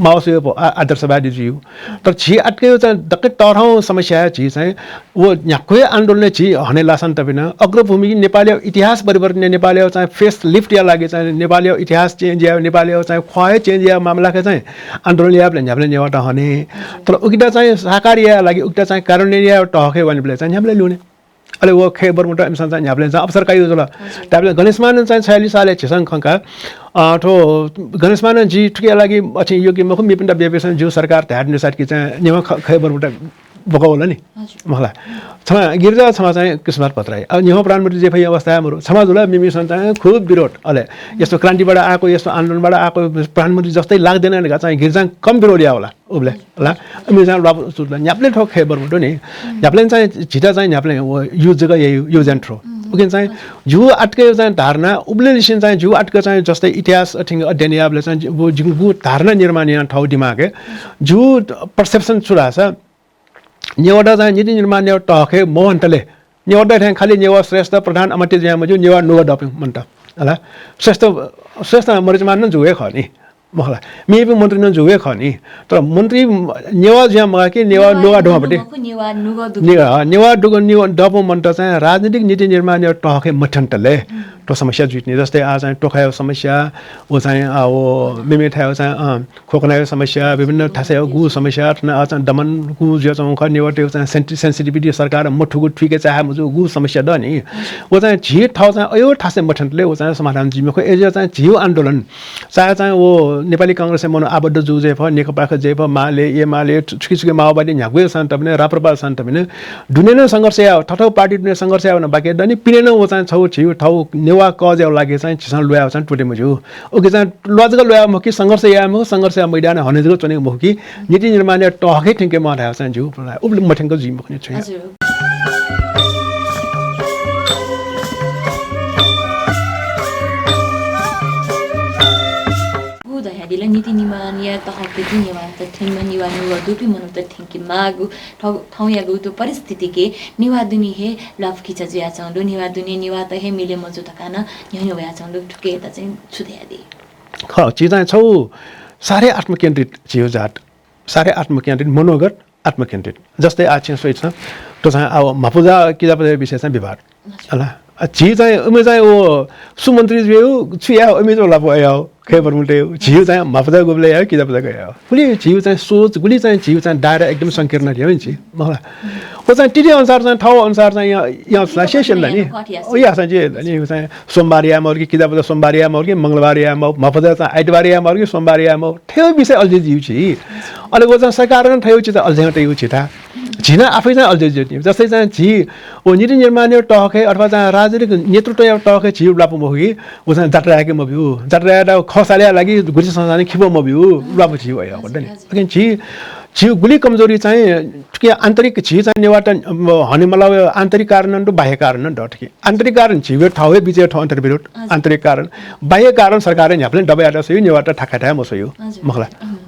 माओवादी प-, आ-, आदर्शवादी जुइगु। तर झी आतकया चाहिँ दक्कै तःधं समस्या हे झी चाहिँ व न्ह्याक्व हे आन्दोलनय् झी हने लासां तबिन अग्रभूमि नेपालया इतिहास परिवर्तन, नेपालया चाहिँ facelift या लागि चाहिँ नेपालया इतिहास change या, नेपालया चाहिँ ख्वाः हे change या मामलाखे चाहिँ आन्दोलन याबलें न्ह्याबलें नेवाःत हने। तर उकिता चाहिँ साकार या लागि उकिता चाहिँ कार्यान्वयन या तहखे वनेबलय् चाहिँ न्ह्याबलें ल्यूने। अले व खय् बर्मट इमिसं चाहिँ न्ह्याबलें चाहिँ अवसर काइगु जुल। हजुर। न्ह्याबलें गणेश मानन चाहिँ छयालिस सालय् झीसं खंका, अ, थ्व गणेश मानन जि थुकिया लागि अथे योग्य मखु, मेपिन्त ब्यपेसं ज्यू सरकार धाये धुन सारकि चाहिँ नेवाः ख-, खय् बर्मट बकः वल नि। हजुर। मखुला। छमा गिरिजा, छमा चाहिँ कृष्णप्रसाद भट्टराई। अब नेवाः प्रधानमन्त्री जुइ फइगु अवस्था हे मरु। छमा जुल, मिमिसं चाहिँ खुब विरोध। अले यस्तो क्रान्तिबाट आएको, यस्तो आन्दोलनबाट आएको प्रधानमन्त्री जस्तै लाग्दैन धकाः चाहिँ गिरिजां कम विरोध याः होला। उबलय् ला, इमिसं ल्वापु सुरु ला, न्ह्याबलें थ्व खय् बर्मट नि। न्ह्याबलें चाहिँ झीत चाहिँ न्ह्याबलें व use जक याइ, use and throw। उकिं चाहिँ ज्यू आतकया चाहिँ धारणा, उबलय् लिसें चाहिँ ज्यू आतक चाहिँ जस्तै इतिहास अथें अध्ययन याबलय् चाहिँ व जिगु धारणा निर्माण याना थव दिमागय् ज्यू perception छु धाःसा नेवाःत चाहिँ नीति निर्माणया तहखे मवंतले नेवाःत थें खालि नेवाः श्रेष्ठ प्रधान अमात्य जुयां मज्यू, नेवाः नुगः दःपिं मन्त। हला, श्रेष्ठ, श्रेष्ठ मरिचमान नं जू हे खः नि। मखुला, मेपिं मन्त्री नं जू हे खः नि। तर मन्त्री नेवाः जुयां मगाः कि नेवाः नुगः दःपिं मन्त। नेवाः नुगः दःपिं। ने-, अ, नेवाः दुगः नुगः दःपिं मन्त चाहिँ राजनीतिक नीति निर्माणया तहखे मथ्यंतले थ्व समस्या जुइ नि। जस्तै आः चाहिँ टोखाया समस्या, व चाहिँ, अ, व मेमेथाय् चाहिँ, अ, खोकनाया समस्या, विभिन्न थासय् गु समस्या, थन अ, चाहिँ दमन गु जुयाच्वंगु खः, नेवाःतय् चाहिँ sensi-, sensitivity सरकारं मथूगु थुइके चाहे मजूगु समस्या द नि। व चाहिँ झी थव चाहिँ अयो थासय् मथ्यंतले व चाहिँ समाधान जुइ मखु। अय्‌जुया चाहिँ झीगु आन्दोलन, चाहे चाहिँ व नेपाली कांग्रेसय् मनू आबद्ध जू जुइ फः, नेकपाखे जुइ फः, माले, एमाले, छु-, छुकी छुकी माओवादी न्ह्यागु हे सान तबिन, राप्रपा सान तबिन, दुने नं संघर्ष याः, थथौ पार्टी दुने संघर्ष याः वन बाकी द नि, पिने नं व चाहिँ छौ झीगु थव नेवाः cause या लागि चाहिँ झीसं ल्वाये व चाहिँ त्वःते मज्यू। उके चाहिँ ल्वाः जक ल्वाये मखु कि, संघर्ष याये मखु, संघर्ष याये मैदानय् हने जक च्वने मखु कि, नीति निर्माणया तहखे थ्यंके माः धायेगु चाहिँ ज्यू, उबलय् मथ्यंक जुइ मखु नि छुं। हजुर। गु धयादिल, नीति निर्माणया तहखे नेवाःत थ्यंम्ह, नेवाः नुगः दुपिं मनूत थ्यंके माःगु थौ-, थौंयागु थ्व परिस्थितिके नेवाः दुने हे ल्वापुकिचा जुयाच्वंगु दु, नेवाः दुने नेवाःत हे मिले मजू धकाः नं न्ह्यःने वयाच्वंगु दु, थुकियात चाहिँ छु धयादी? खः, झी चाहिँ छौ साह्रै आत्मकेन्द्रित झीगु जात, साह्रै आत्मकेन्द्रित, मनोगत आत्मकेन्द्रित। जस्तै आः छिं स्वइच्छा, थ्व चाहिँ आः म्हापुजा किजापुजा विषय चाहिँ विवाद। हला। अ, झी चाहिँ, उमे चाहिँ व सु मन्त्री जुयु, छु याः, उमे चाहिँ ल्वापु अयु, खय् बर्मटे, झीउ चाहिँ म्हापुजा गुबलय् याः, किजापुजा गयु। गुलि झीउ चाहिँ सोच, गुलि चाहिँ झीउ चाहिँ दायरा एकदम संकीर्ण थियो नि झी, मखुला। व चाहिँ तिथि अनुसार चाहिँ, ठाउँ अनुसार चाहिँ या, या चाहिँ सेसन ला नि। ओ, या चाहिँ जे ला नि, व चाहिँ सोमबार याये माल कि, किजापुजा सोमबार याये माल कि, मंगलबार याये माल, म्हापुजा चाहिँ आइतबार याये माल कि, सोमबार याये माल, थ्यौ विषय अल्झे जिउ झी। अले व चाहिँ सरकारं थ्यौ चिज अल्झे तयु झी था। झी नं आफै चाहिँ अल्झे जिउ नि। जस्तै चाहिँ झी व नीति निर्माणया तहखे अथवा चाहिँ राजनीतिक नेतृत्वया तहखे झी ल्वापु मखु कि, व चाहिँ जात्रा याके मब्यू। जात्रा यायेत खः सालया लागि गुलि संसारय् खिपं मब्यू, ल्वापु झी वया, हो नि। हजुर। अकिं झी, झी गुलि कमजोरी चाहिँ, थुकी आन्तरिक झी चाहिँ नेवाःत, अ, हने मलाउ आन्तरिक कारण नं दु, बाह्य कारण नं दु थुकी। आन्तरिक कारण झीउ थ्यौ हे बिचय् थ्यौ अन्तर्विरोध, हजुर। आन्तरिक कारण। बाह्य कारण सरकारं न्ह्याबलें दबया यात स्वयु, नेवाःत थाकाय् थाय् मस्वयु, हजुर। मखुला।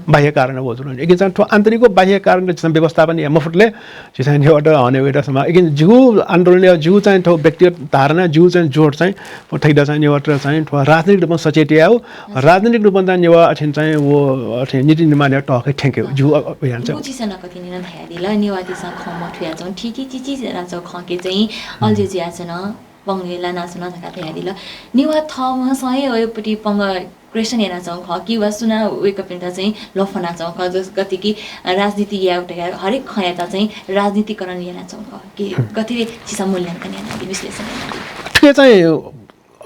बाह्य कारण व जुल। अकिं चाहिँ थ्व आन्तरिक व बाह्य कारण झीसं व्यवस्थापन याये मफुतले झीसं नेवाःत हने वयेत समा। अकिं जिगु आन्दोलन या जिगु चाहिँ थ्व व्यक्तिगत धारणा, जिगु चाहिँ जोड चाहिँ थ्व थैदा चाहिँ नेवाःत चाहिँ थ्व राजनीतिक रूपमा सचेत याउ, राजनीतिक रूपमा चाहिँ नेवाः अथें चाहिँ व अथें नीति निर्माणया तहखे थ्यंके जिगु अ-, अभियान चाहिँ। कथिने न धयादिल, नेवाःतिसं खँ मथुयाच्वं, थीथी चिचि यानाच्वं खँके चाहिँ अल्झे जुयाच्वन, पंगय् लानाच्वन धकाः धयादिल। नेवाः थःम्हंसं हे वय्‌पति पंग question यानाच्वं खः कि वा सुनां वय्‌कःपिन्त चाहिँ लफ्वनाच्वं खः, जस गथे कि राजनीति यायेगु धकाः हरेक खँयात चाहिँ राजनीतिकरण यानाच्वं खः कि, गथे छिसं मूल्यांकन यानादी, विश्लेषण यानादी? थुके चाहिँ,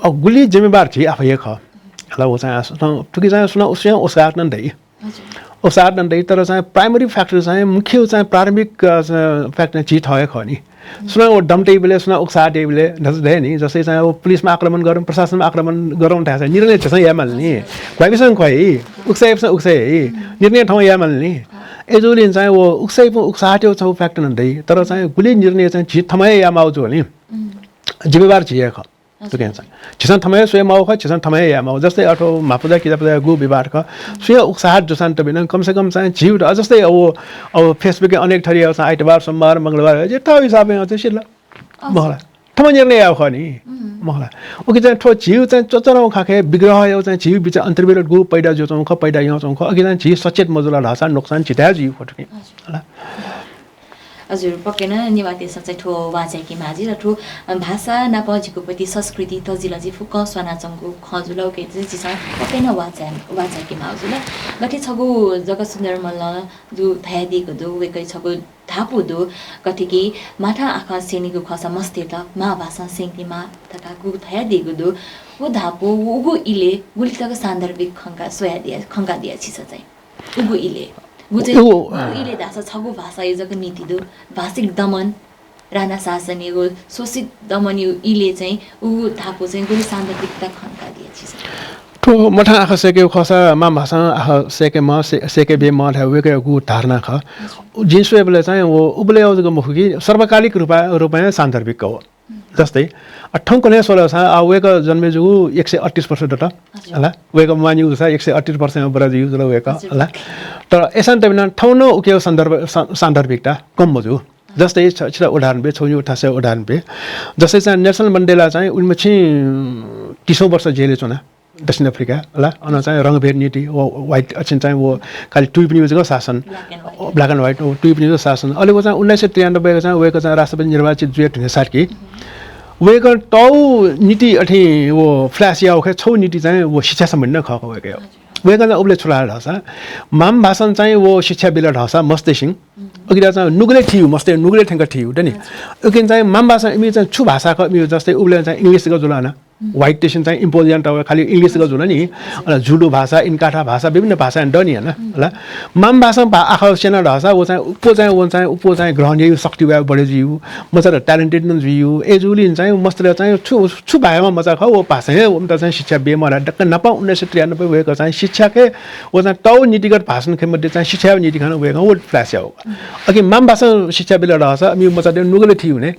अ, गुलि जिम्मेवार झी आफै हे खः। हला, व चाहिँ सुनां, थुके चाहिँ सुनां उसयां उस्काः नं दइ। हजुर। उसार नं दइ, तर चाहिँ primary factor चाहिँ मुख्य चाहिँ प्रारम्भिक, अ, factor चाहिँ झी थःगु हे खः नि। सुनां व दम तइबलय्, सुनां उक्साः तइबलय्, नजर दइ नि, जस्तै चाहिँ व पुलिसमा आक्रमण गरौँ, प्रशासनमा आक्रमण गरौँ धाःसा निर्णय झीसं याये माल नि। ख्वाइपिसं ख्वाइ, उक्साइपिसं उक्साइ, निर्णय थःम्हं याये माल नि। अय्‌जूगुलिं चाहिँ व उक्साइपिं उक्साः तयेगु छगू factor नं दइ, तर चाहिँ गुलि निर्णय चाहिँ झी थःम्हं हे याये माःगु जुल नि। जिम्मेवार झी हे खः। हजुर। थुकिं चाहिँ झीसं थम्हं हे स्वये माःगु खः, झीसं थम्हं हे याये माःगु। जस्तै अथवा म्हापुजा किजापुजा गु विवाद खः, सुया उक्साहात जूसां तबिनं कम से कम चाहिँ झी, जस्तै अब, अब Facebook-य् अनेक थरी याःगु चाहिँ आइतबार, सोमबार, मंगलबार, जे थः हिसाबं याःगु चाहिँ सिल। हजुर। मखु ला। थम्हं निर्णय याःगु खः नि। मखु ला। उकिं चाहिँ थ्व झीगु चाहिँ चच्चलाःगु खँय् विग्रह याःगु चाहिँ झीगु बिचय् अन्तर्विरोध गु पैदा जुयाच्वंगु खः, पैदा यानाच्वंगु खः। उकिं चाहिँ झी सचेत मजुल धाःसा नोक्सान झीथाय् जुइगु खः थुकिं। हजुर। हला। हजुर, पक्कै नं नेवाःतय्‌सं चाहिँ थ्व वाः चाय्‌के माः जुइ। र थ्व, अ, भाषा नाप झीगु प्रति संस्कृति तजिलजि फुक्कं स्वानाच्वंगु खँ जुल। उकिं चाहिँ झीसं पक्कै नं वाः चाय्, वाः चाय्‌के माः जुल। गथे छगू जगत सुन्दर मल्लं जु धयादीगु दु, वय्‌कःया छगू धापू दु, गथे कि माथां आखः स्यनीगु खःसा मस्तय्‌त मांभाषां स्यंकेमाः धकाः गु धयादीगु दु। व धापू, व उगु इलय् गुलि तक सान्दर्भिक खंका स्वयादिया, खंकादिया छिसं चाहिँ। उगु इलय्। गु चाहिँ, उ- उगु इलय् धाःसा छगू भाषाया जक नीति दु। भाषिक दमन, राणा शासनया व शोषित दमनया इलय् चाहिँ उगु धापू चाहिँ गुलि सान्दर्भिकता खंकादिया छिसं। थ्व माथां आखः स्यकेगु खःसा मांभाषां आखः स्यकेमाः, स्ये-, स्यके ब्येमाः धायेगु वय्‌कःया गु धारणा खः। हजुर। जिं स्वयेबलय् चाहिँ व उबलय् जक मखु कि सार्वकालिक रूपा-, रूपं सान्दर्भिक खः व। जस्तै, अ, थौंकन्हय् स्वल धाःसा, अ, वय्‌कः जन्मे जूगु एक सय अठतीस वर्ष दत। हजुर। हला, वय्‌कः म्वानीगु धाःसा एक सय अठतीस वर्षं बरु जुइगु जुल वय्‌कः, हजुर। हला। तर अय्‌सां तबिनं थौं नं उकिया सन्दर्भ, सा-, सान्दर्भिकता कम मजू। जस्तै छ-, छितः उदाहरण बे, छगू थासय् उदाहरण बे। जस्तै चाहिँ नेल्सन मण्डेला चाहिँ उलिमछि तीसौं वर्ष जेलय् च्वना, दक्षिण अफ्रिका, हला। अन चाहिँ रंगभेद नीति, व, white, अछिन चाहिँ व खालि तुइपिनिगु जक शासन, black and white। Black and white, व तुइपिनिगु जक शासन। अले व चाहिँ उन्नाइस सय त्रियानब्बे चाहिँ वय्‌कः चाहिँ राष्ट्रपति निर्वाचित जुया धुने साथ कि वय्‌कलं तःगु नीति अथे व flash याःगु खँय् छगू नीति चाहिँ व शिक्षा सम्बन्धी नं खः, खः वय्‌कःया। वय्‌कलं चाहिँ उबलय् छु ल्हाल धाःसा, मांभाषां चाहिँ व शिक्षा बिल धाःसा मस्तय्‌सिं, उकिं चाहिँ नुगलय् थीगु, मस्तय् नुगलय् थ्यंक थीगु दनि। उकिं चाहिँ मांभाषां इमिगु चाहिँ छु भाषा खः, इमिगु जस्तै उबलय् चाहिँ English जक जुल हना। White-तय्‌सिनं चाहिँ impose यानातःगु खालि English जक जुल नि। अन जुलु भाषा, इन्काठा भाषा, विभिन्न भाषा नं दनि हना, हला। मांभाषां भा-, आखः स्यना धाःसा व चाहिँ उप्वः चाहिँ, व चाहिँ उप्वः चाहिँ ग्रहण याइगु शक्ति वया बढे जुइगु, मचात talented नं जुइगु। अय्‌जूगुलिं चाहिँ मस्तय्‌त चाहिँ छु, छु भाय्‌म्ह मचा खः, व भाषां हे वयात चाहिँ शिक्षा ब्येमाः धकाः दक्व न्हापां उन्नाइस सय त्रियानब्बे वय्‌कलं चाहिँ शिक्षा खँय् व चाहिँ तःगु नीतिगत भाषण खँय् मध्ये चाहिँ शिक्षा नीति खँय् वय्‌कलं व flash याःगु। अकिं मांभाषां शिक्षा बिल धाःसा इमिगु मचात नुगलय् थीगु नि।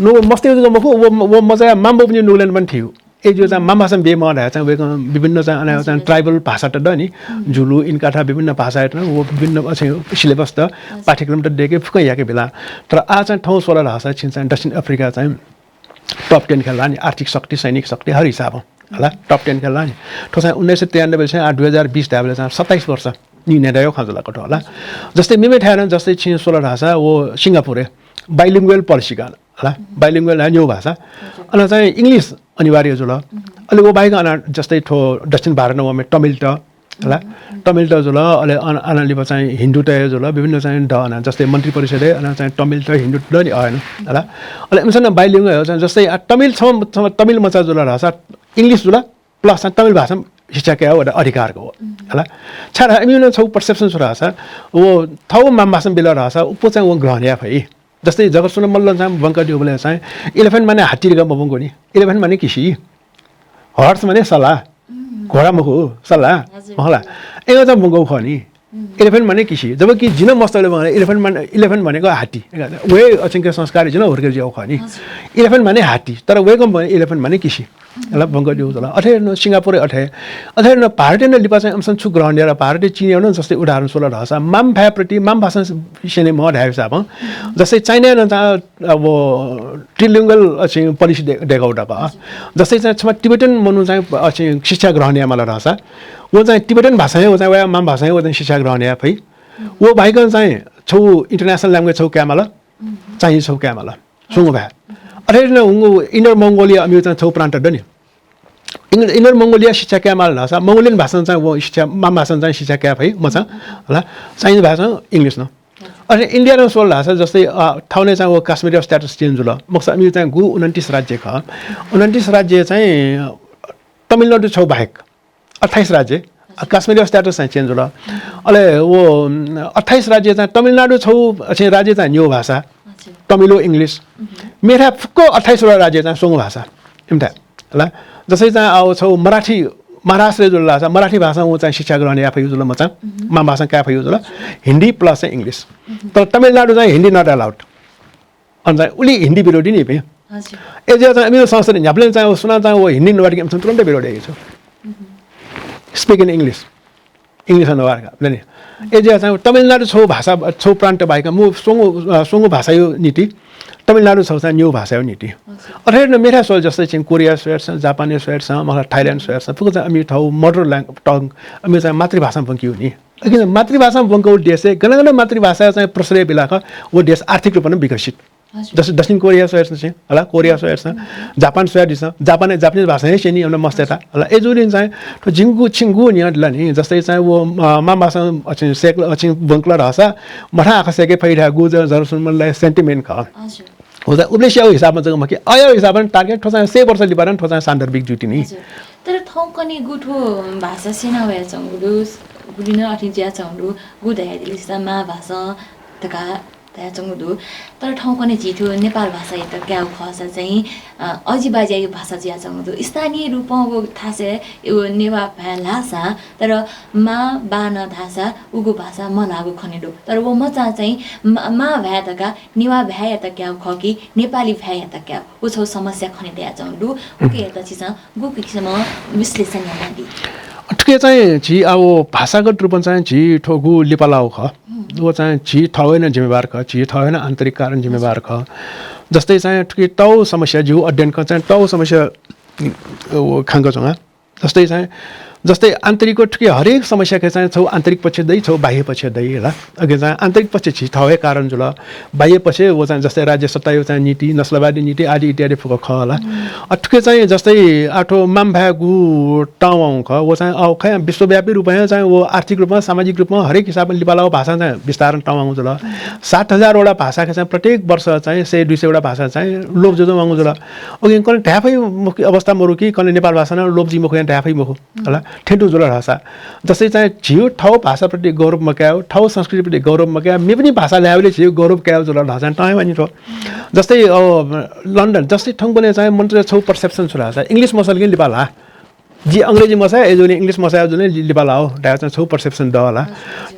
नु-, मस्तय् जक मखु, व, व मचाया मांबौपिनिगु नुगलय् नं थीगु। अय्‌जूगुलिं चाहिँ मांभाषां ब्येमाः धाःसा चाहिँ वय्‌कलं विभिन्न चाहिँ अन चाहिँ tribal भाषात दनि, जुलु, इन्काठा विभिन्न भाषायात व विभिन्न अछिन syllabus-त, पाठ्यक्रमत दय्‌के फुक्कं याके बिल। तर आः चाहिँ थौं स्वल धाःसा छिं चाहिँ दक्षिण अफ्रिका चाहिँ top ten खँय् लाः नि, आर्थिक शक्ति, सैनिक शक्ति हर हिसाबं, हला, top ten खँय् लाः नि। थ्व चाहिँ उन्नाइस सय त्रियानब्बे चाहिँ आः दुई हजार बीस धायेबलय् चाहिँ सत्ताइस वर्ष निं न्ह्याथाय् खँ जुल का थ्व, हला। जस्तै मेमेथाय् नं, जस्तै छिं स्वल धाःसा व सिंगापुरय् bilingual policy का, हला, bilingual धाःसा न्ह्यः भाषा। अन चाहिँ English अनिवार्य जुल। अले व बाहेक अन जस्तै थ्व दक्षिण भारतय् वःम्ह तमिलत, हला, तमिलत जुल, अले अन, अन लिपा चाहिँ हिन्दूत हे जुल, विभिन्न चाहिँ द अन, जस्तै मन्त्री परिषदय् अन चाहिँ तमिलत, हिन्दूत दनि अन, हला। अले इमिसं bilingual चाहिँ जस्तै, आ, तमिल छम्ह, छम्ह तमिल मचा जुल धाःसा English जुल, plus चाहिँ तमिल भाषां शिक्षा कायेगु अधिकार खः, हला। छाय् धाःसा इमिगु नं छगू perception छु धाःसा, व थःगु मांभाषां बिल धाःसा उप्वः चाहिँ वं ग्रहण याये फइ। जस्तै जगत सुन्दर मल्लं चाहिँ ब्वंकादीबलय् चाहिँ elephant माने हात्ती धकाः मब्वंकू नि। Elephant माने किसि। Horse माने सला। घोडा मखु, सला। हजुर। हला। अय्‌नं चाहिँ ब्वंकागु खः नि। Elephant माने किसि। जबकि जिं नं मस्तय्‌बलय् ब्वंकाः elephant माने, elephant भनेको हात्ती। व हे अछिंक संस्कार जिं नं हुर्के जुयागु खः नि। हजुर। Elephant माने हात्ती, तर वय्‌कलं ब्वंकाः elephant माने किसि। हला, ब्वंकादीगु जुल। अथे नं सिंगापुरय् अथे, अथे नं भारतय् नं लिपा चाहिँ इमिसं छु ग्रहण यात, भारतय् चिनयात नं जस्तै उदाहरण स्वल धाःसा मांभाय्‌प्रति, मांभाषां स्यनेमाः धाःगु हिसाबं, जस्तै चाइनाय् नं चाहिँ अब trilingual अछिन policy दय्-, दय्‌कागु दु का। जस्तै चाहिँ छम्ह Tibetan मनू चाहिँ अछिन शिक्षा ग्रहण यायेमाल धाःसा, व चाहिँ Tibetan भाषां हे, व चाहिँ वया मांभाषां हे व चाहिँ शिक्षा ग्रहण याये फइ। व बाहेक चाहिँ छगू international language छगू कायेमाल, Chinese छगु कायेमाल, स्वंगू भाय्। अथे नं हुंगु Inner Mongolia अमिगु चाहिँ छगू प्रान्त दनि। Inner, Inner Mongolia शिक्षा कायेमाल धाःसा Mongolian भाषां चाहिँ व शिक्षा, मांभाषां चाहिँ शिक्षा काये फइ मचां, हला, Chinese भाषां English नं। अथे India नं स्वल धाःसा जस्तै, अ, थौंकन्हय् चाहिँ व Kashmir status change जुल। मखुसा अमिगु चाहिँ गु उनन्तिस राज्य खः। उनन्तिस राज्य चाहिँ तमिलनाडु छगू बाहेक अट्ठाइस राज्य, आ, काश्मीरया status चाहिँ change जुल। अले व, उम्, अट्ठाइस राज्य चाहिँ तमिलनाडु छगू, अ, चाहिँ राज्य चाहिँ न्यू भाषा, हजुर। तमिलो English। मेथाय् फुक्क अट्ठाइस वटा राज्य चाहिँ स्वंगू भाषा, इमिथाय्, हला। जस्तै चाहिँ, आ, छगू मराठी, महाराष्ट्रय् जुल धाःसा मराठी भाषां व चाहिँ शिक्षा ग्रहण याये फइगु जुल मचां, मां भाषां काये फइगु जुल, हिन्दी plus चाहिँ English। तर तमिलनाडु चाहिँ हिन्दी not allowed। अन चाहिँ उलि हिन्दी विरोधी नि इपिं। हजुर। अय्‌जुयाः चाहिँ अमिगु संस्थाले न्ह्याबलें चाहिँ व सुनां चाहिँ व हिन्दी नवाःगु इमिसं तुरुन्त विरोध याइगु छु। Speak in English। English नवाःगु, बुझ्यौ नि। अय्‌जुयाः चाहिँ तमिलनाडु छगू भाषा, छगू प्रान्त बाहेक मू स्वंगू, अ, स्वंगू भाषाया निंतिं, तमिलनाडु छगू चाहिँ न्यागू भाषाया निंतिं। हजुर। अथे हे मेथाय् स्वल जस्तै चाहिँ कोरिया स्वयेत सँ, जापानय् स्वयेत सँ, मखु ला थाइल्याण्ड स्वयेत सँ, फुक्क चाहिँ अमिगु थःगु mother lang-, tongue, अमिगु चाहिँ मातृभाषां ब्वंकीगु नि। अकिं मातृभाषां ब्वंकीगु देशय् गन गन मातृभाषा चाहिँ प्रश्रय बिलाः खः, व देश आर्थिक रूपं नं विकसित। हजुर। जस्तै दक्षिण कोरिया स्वयेत सँ, हला, कोरिया स्वयेत सँ, जापान स्वयादिसँ, जापानय् जापानिज भाषा हे स्यनी, अन मस्तय्‌त, हला। अय्‌जूगुलिं चाहिँ थ्व जिमिगु छिमिगु न्यँ ला नि, जस्तै चाहिँ व, अ, मांभाषां अछिं सय्‌कल, अछिं ब्वंकल धाःसा, मथाय् आखः सय्‌के फइ धयागु ज-, जनसामान्यया sentiment खः। हजुर। व चाहिँ उपलब्धिया हिसाबं जक मखु, अय्‌या हिसाबं target थ्व चाहिँ सय वर्ष लिपा नं थ्व चाहिँ सान्दर्भिक जुइ तिनि। हजुर। तर थौंकन्हय्‌गु थ्व भाषा स्यना वयाच्वंगु दु, गुलि नं अथे जुयाच्वंगु दु, गु धयादिल सिता मांभाषां धकाः धयाच्वंगु दु। तर थौंकन्हय् झी थ्व नेपाल भाषायात कायेगु खःसा चाहिँ, अ, अजिबाज्याया भाषा जुयाच्वंगु दु। स्थानीय रूपं व थासय् व नेवाः भाय् ल्हाःसा, तर मां बां नं धाःसा उगु भाषा मल्हाःगु खने दु। तर व मचां चाहिँ मा-, मां भाय् धकाः नेवाः भाय्‌यात कायेगु खः कि नेपाली भाय्‌यात कायेगु, व छगू समस्या खने दयाच्वंगु दु। उकियात छिसं गु किसिमं विश्लेषण यानादी? थुकी चाहिँ झी, आ, व भाषागत रूपं चाहिँ झी थ्व गु लिपा लाःगु खः। व चाहिँ झी थःगु हे नं जिम्मेवार खः, झी थःगु हे नं आन्तरिक कारण जिम्मेवार खः। जस्तै चाहिँ थुकी तःगु समस्या, जिगु अध्ययन कथं चाहिँ तःगु समस्या, व खंकाच्वना। जस्तै चाहिँ, जस्तै आन्तरिक थुकी हरेक समस्याके चाहिँ छगू आन्तरिक पक्ष दइ, छगू बाह्य पक्ष दइ हला। अकिं चाहिँ आन्तरिक पक्ष झी थःगु हे कारण जुल। बाह्य पक्ष व चाहिँ जस्तै राज्य सत्ताया चाहिँ नीति, नस्लवादी नीति आदि इत्यादि फुक्क खः हला। अ, थुकी चाहिँ जस्तै आ थ्व मां भाय्‌गु तंवांगु खः, व चाहिँ, अ, खय् विश्वव्यापी रूपं चाहिँ व आर्थिक रूपं, सामाजिक रूपं हरेक हिसाबं लिपा लाःगु भाषां चाहिँ विस्तारं तंवांगु जुल। सात हजार वटा भाषाके चाहिँ प्रत्येक वर्ष चाहिँ सय दुई सय वटा भाषा चाहिँ लोप जुजुं वांगु जुल। अकिं कन्हय् धाये फइ मखु, अवस्था मरु कि कन्हय् नेपाल भाषा नं लोप जुइ मखु यां धाये फइ मखु। हला, थें तुं जुल धाःसा। जस्तै चाहिँ झीगु थःगु भाषाप्रति गौरव मकायेगु, थःगु संस्कृतिप्रति गौरव मकायेगु, मेपिनि भाषा ल्हायेबलय् झीगु गौरव कायेगु जुल धाःसा चाहिँ तंवानि थ्व। जस्तै, अ, लन्डन, जस्तै थौंकन्हय् चाहिँ मनूतय्‌त छगू perception छु धाःसा, English मसःल कि नेपाल ल्हाः। जि अंग्रेजी मसः, अय्‌जूगुलिं English मसः, अय्‌जूगुलिं लिपा लाः धाःगु चाहिँ छगू perception दु हला।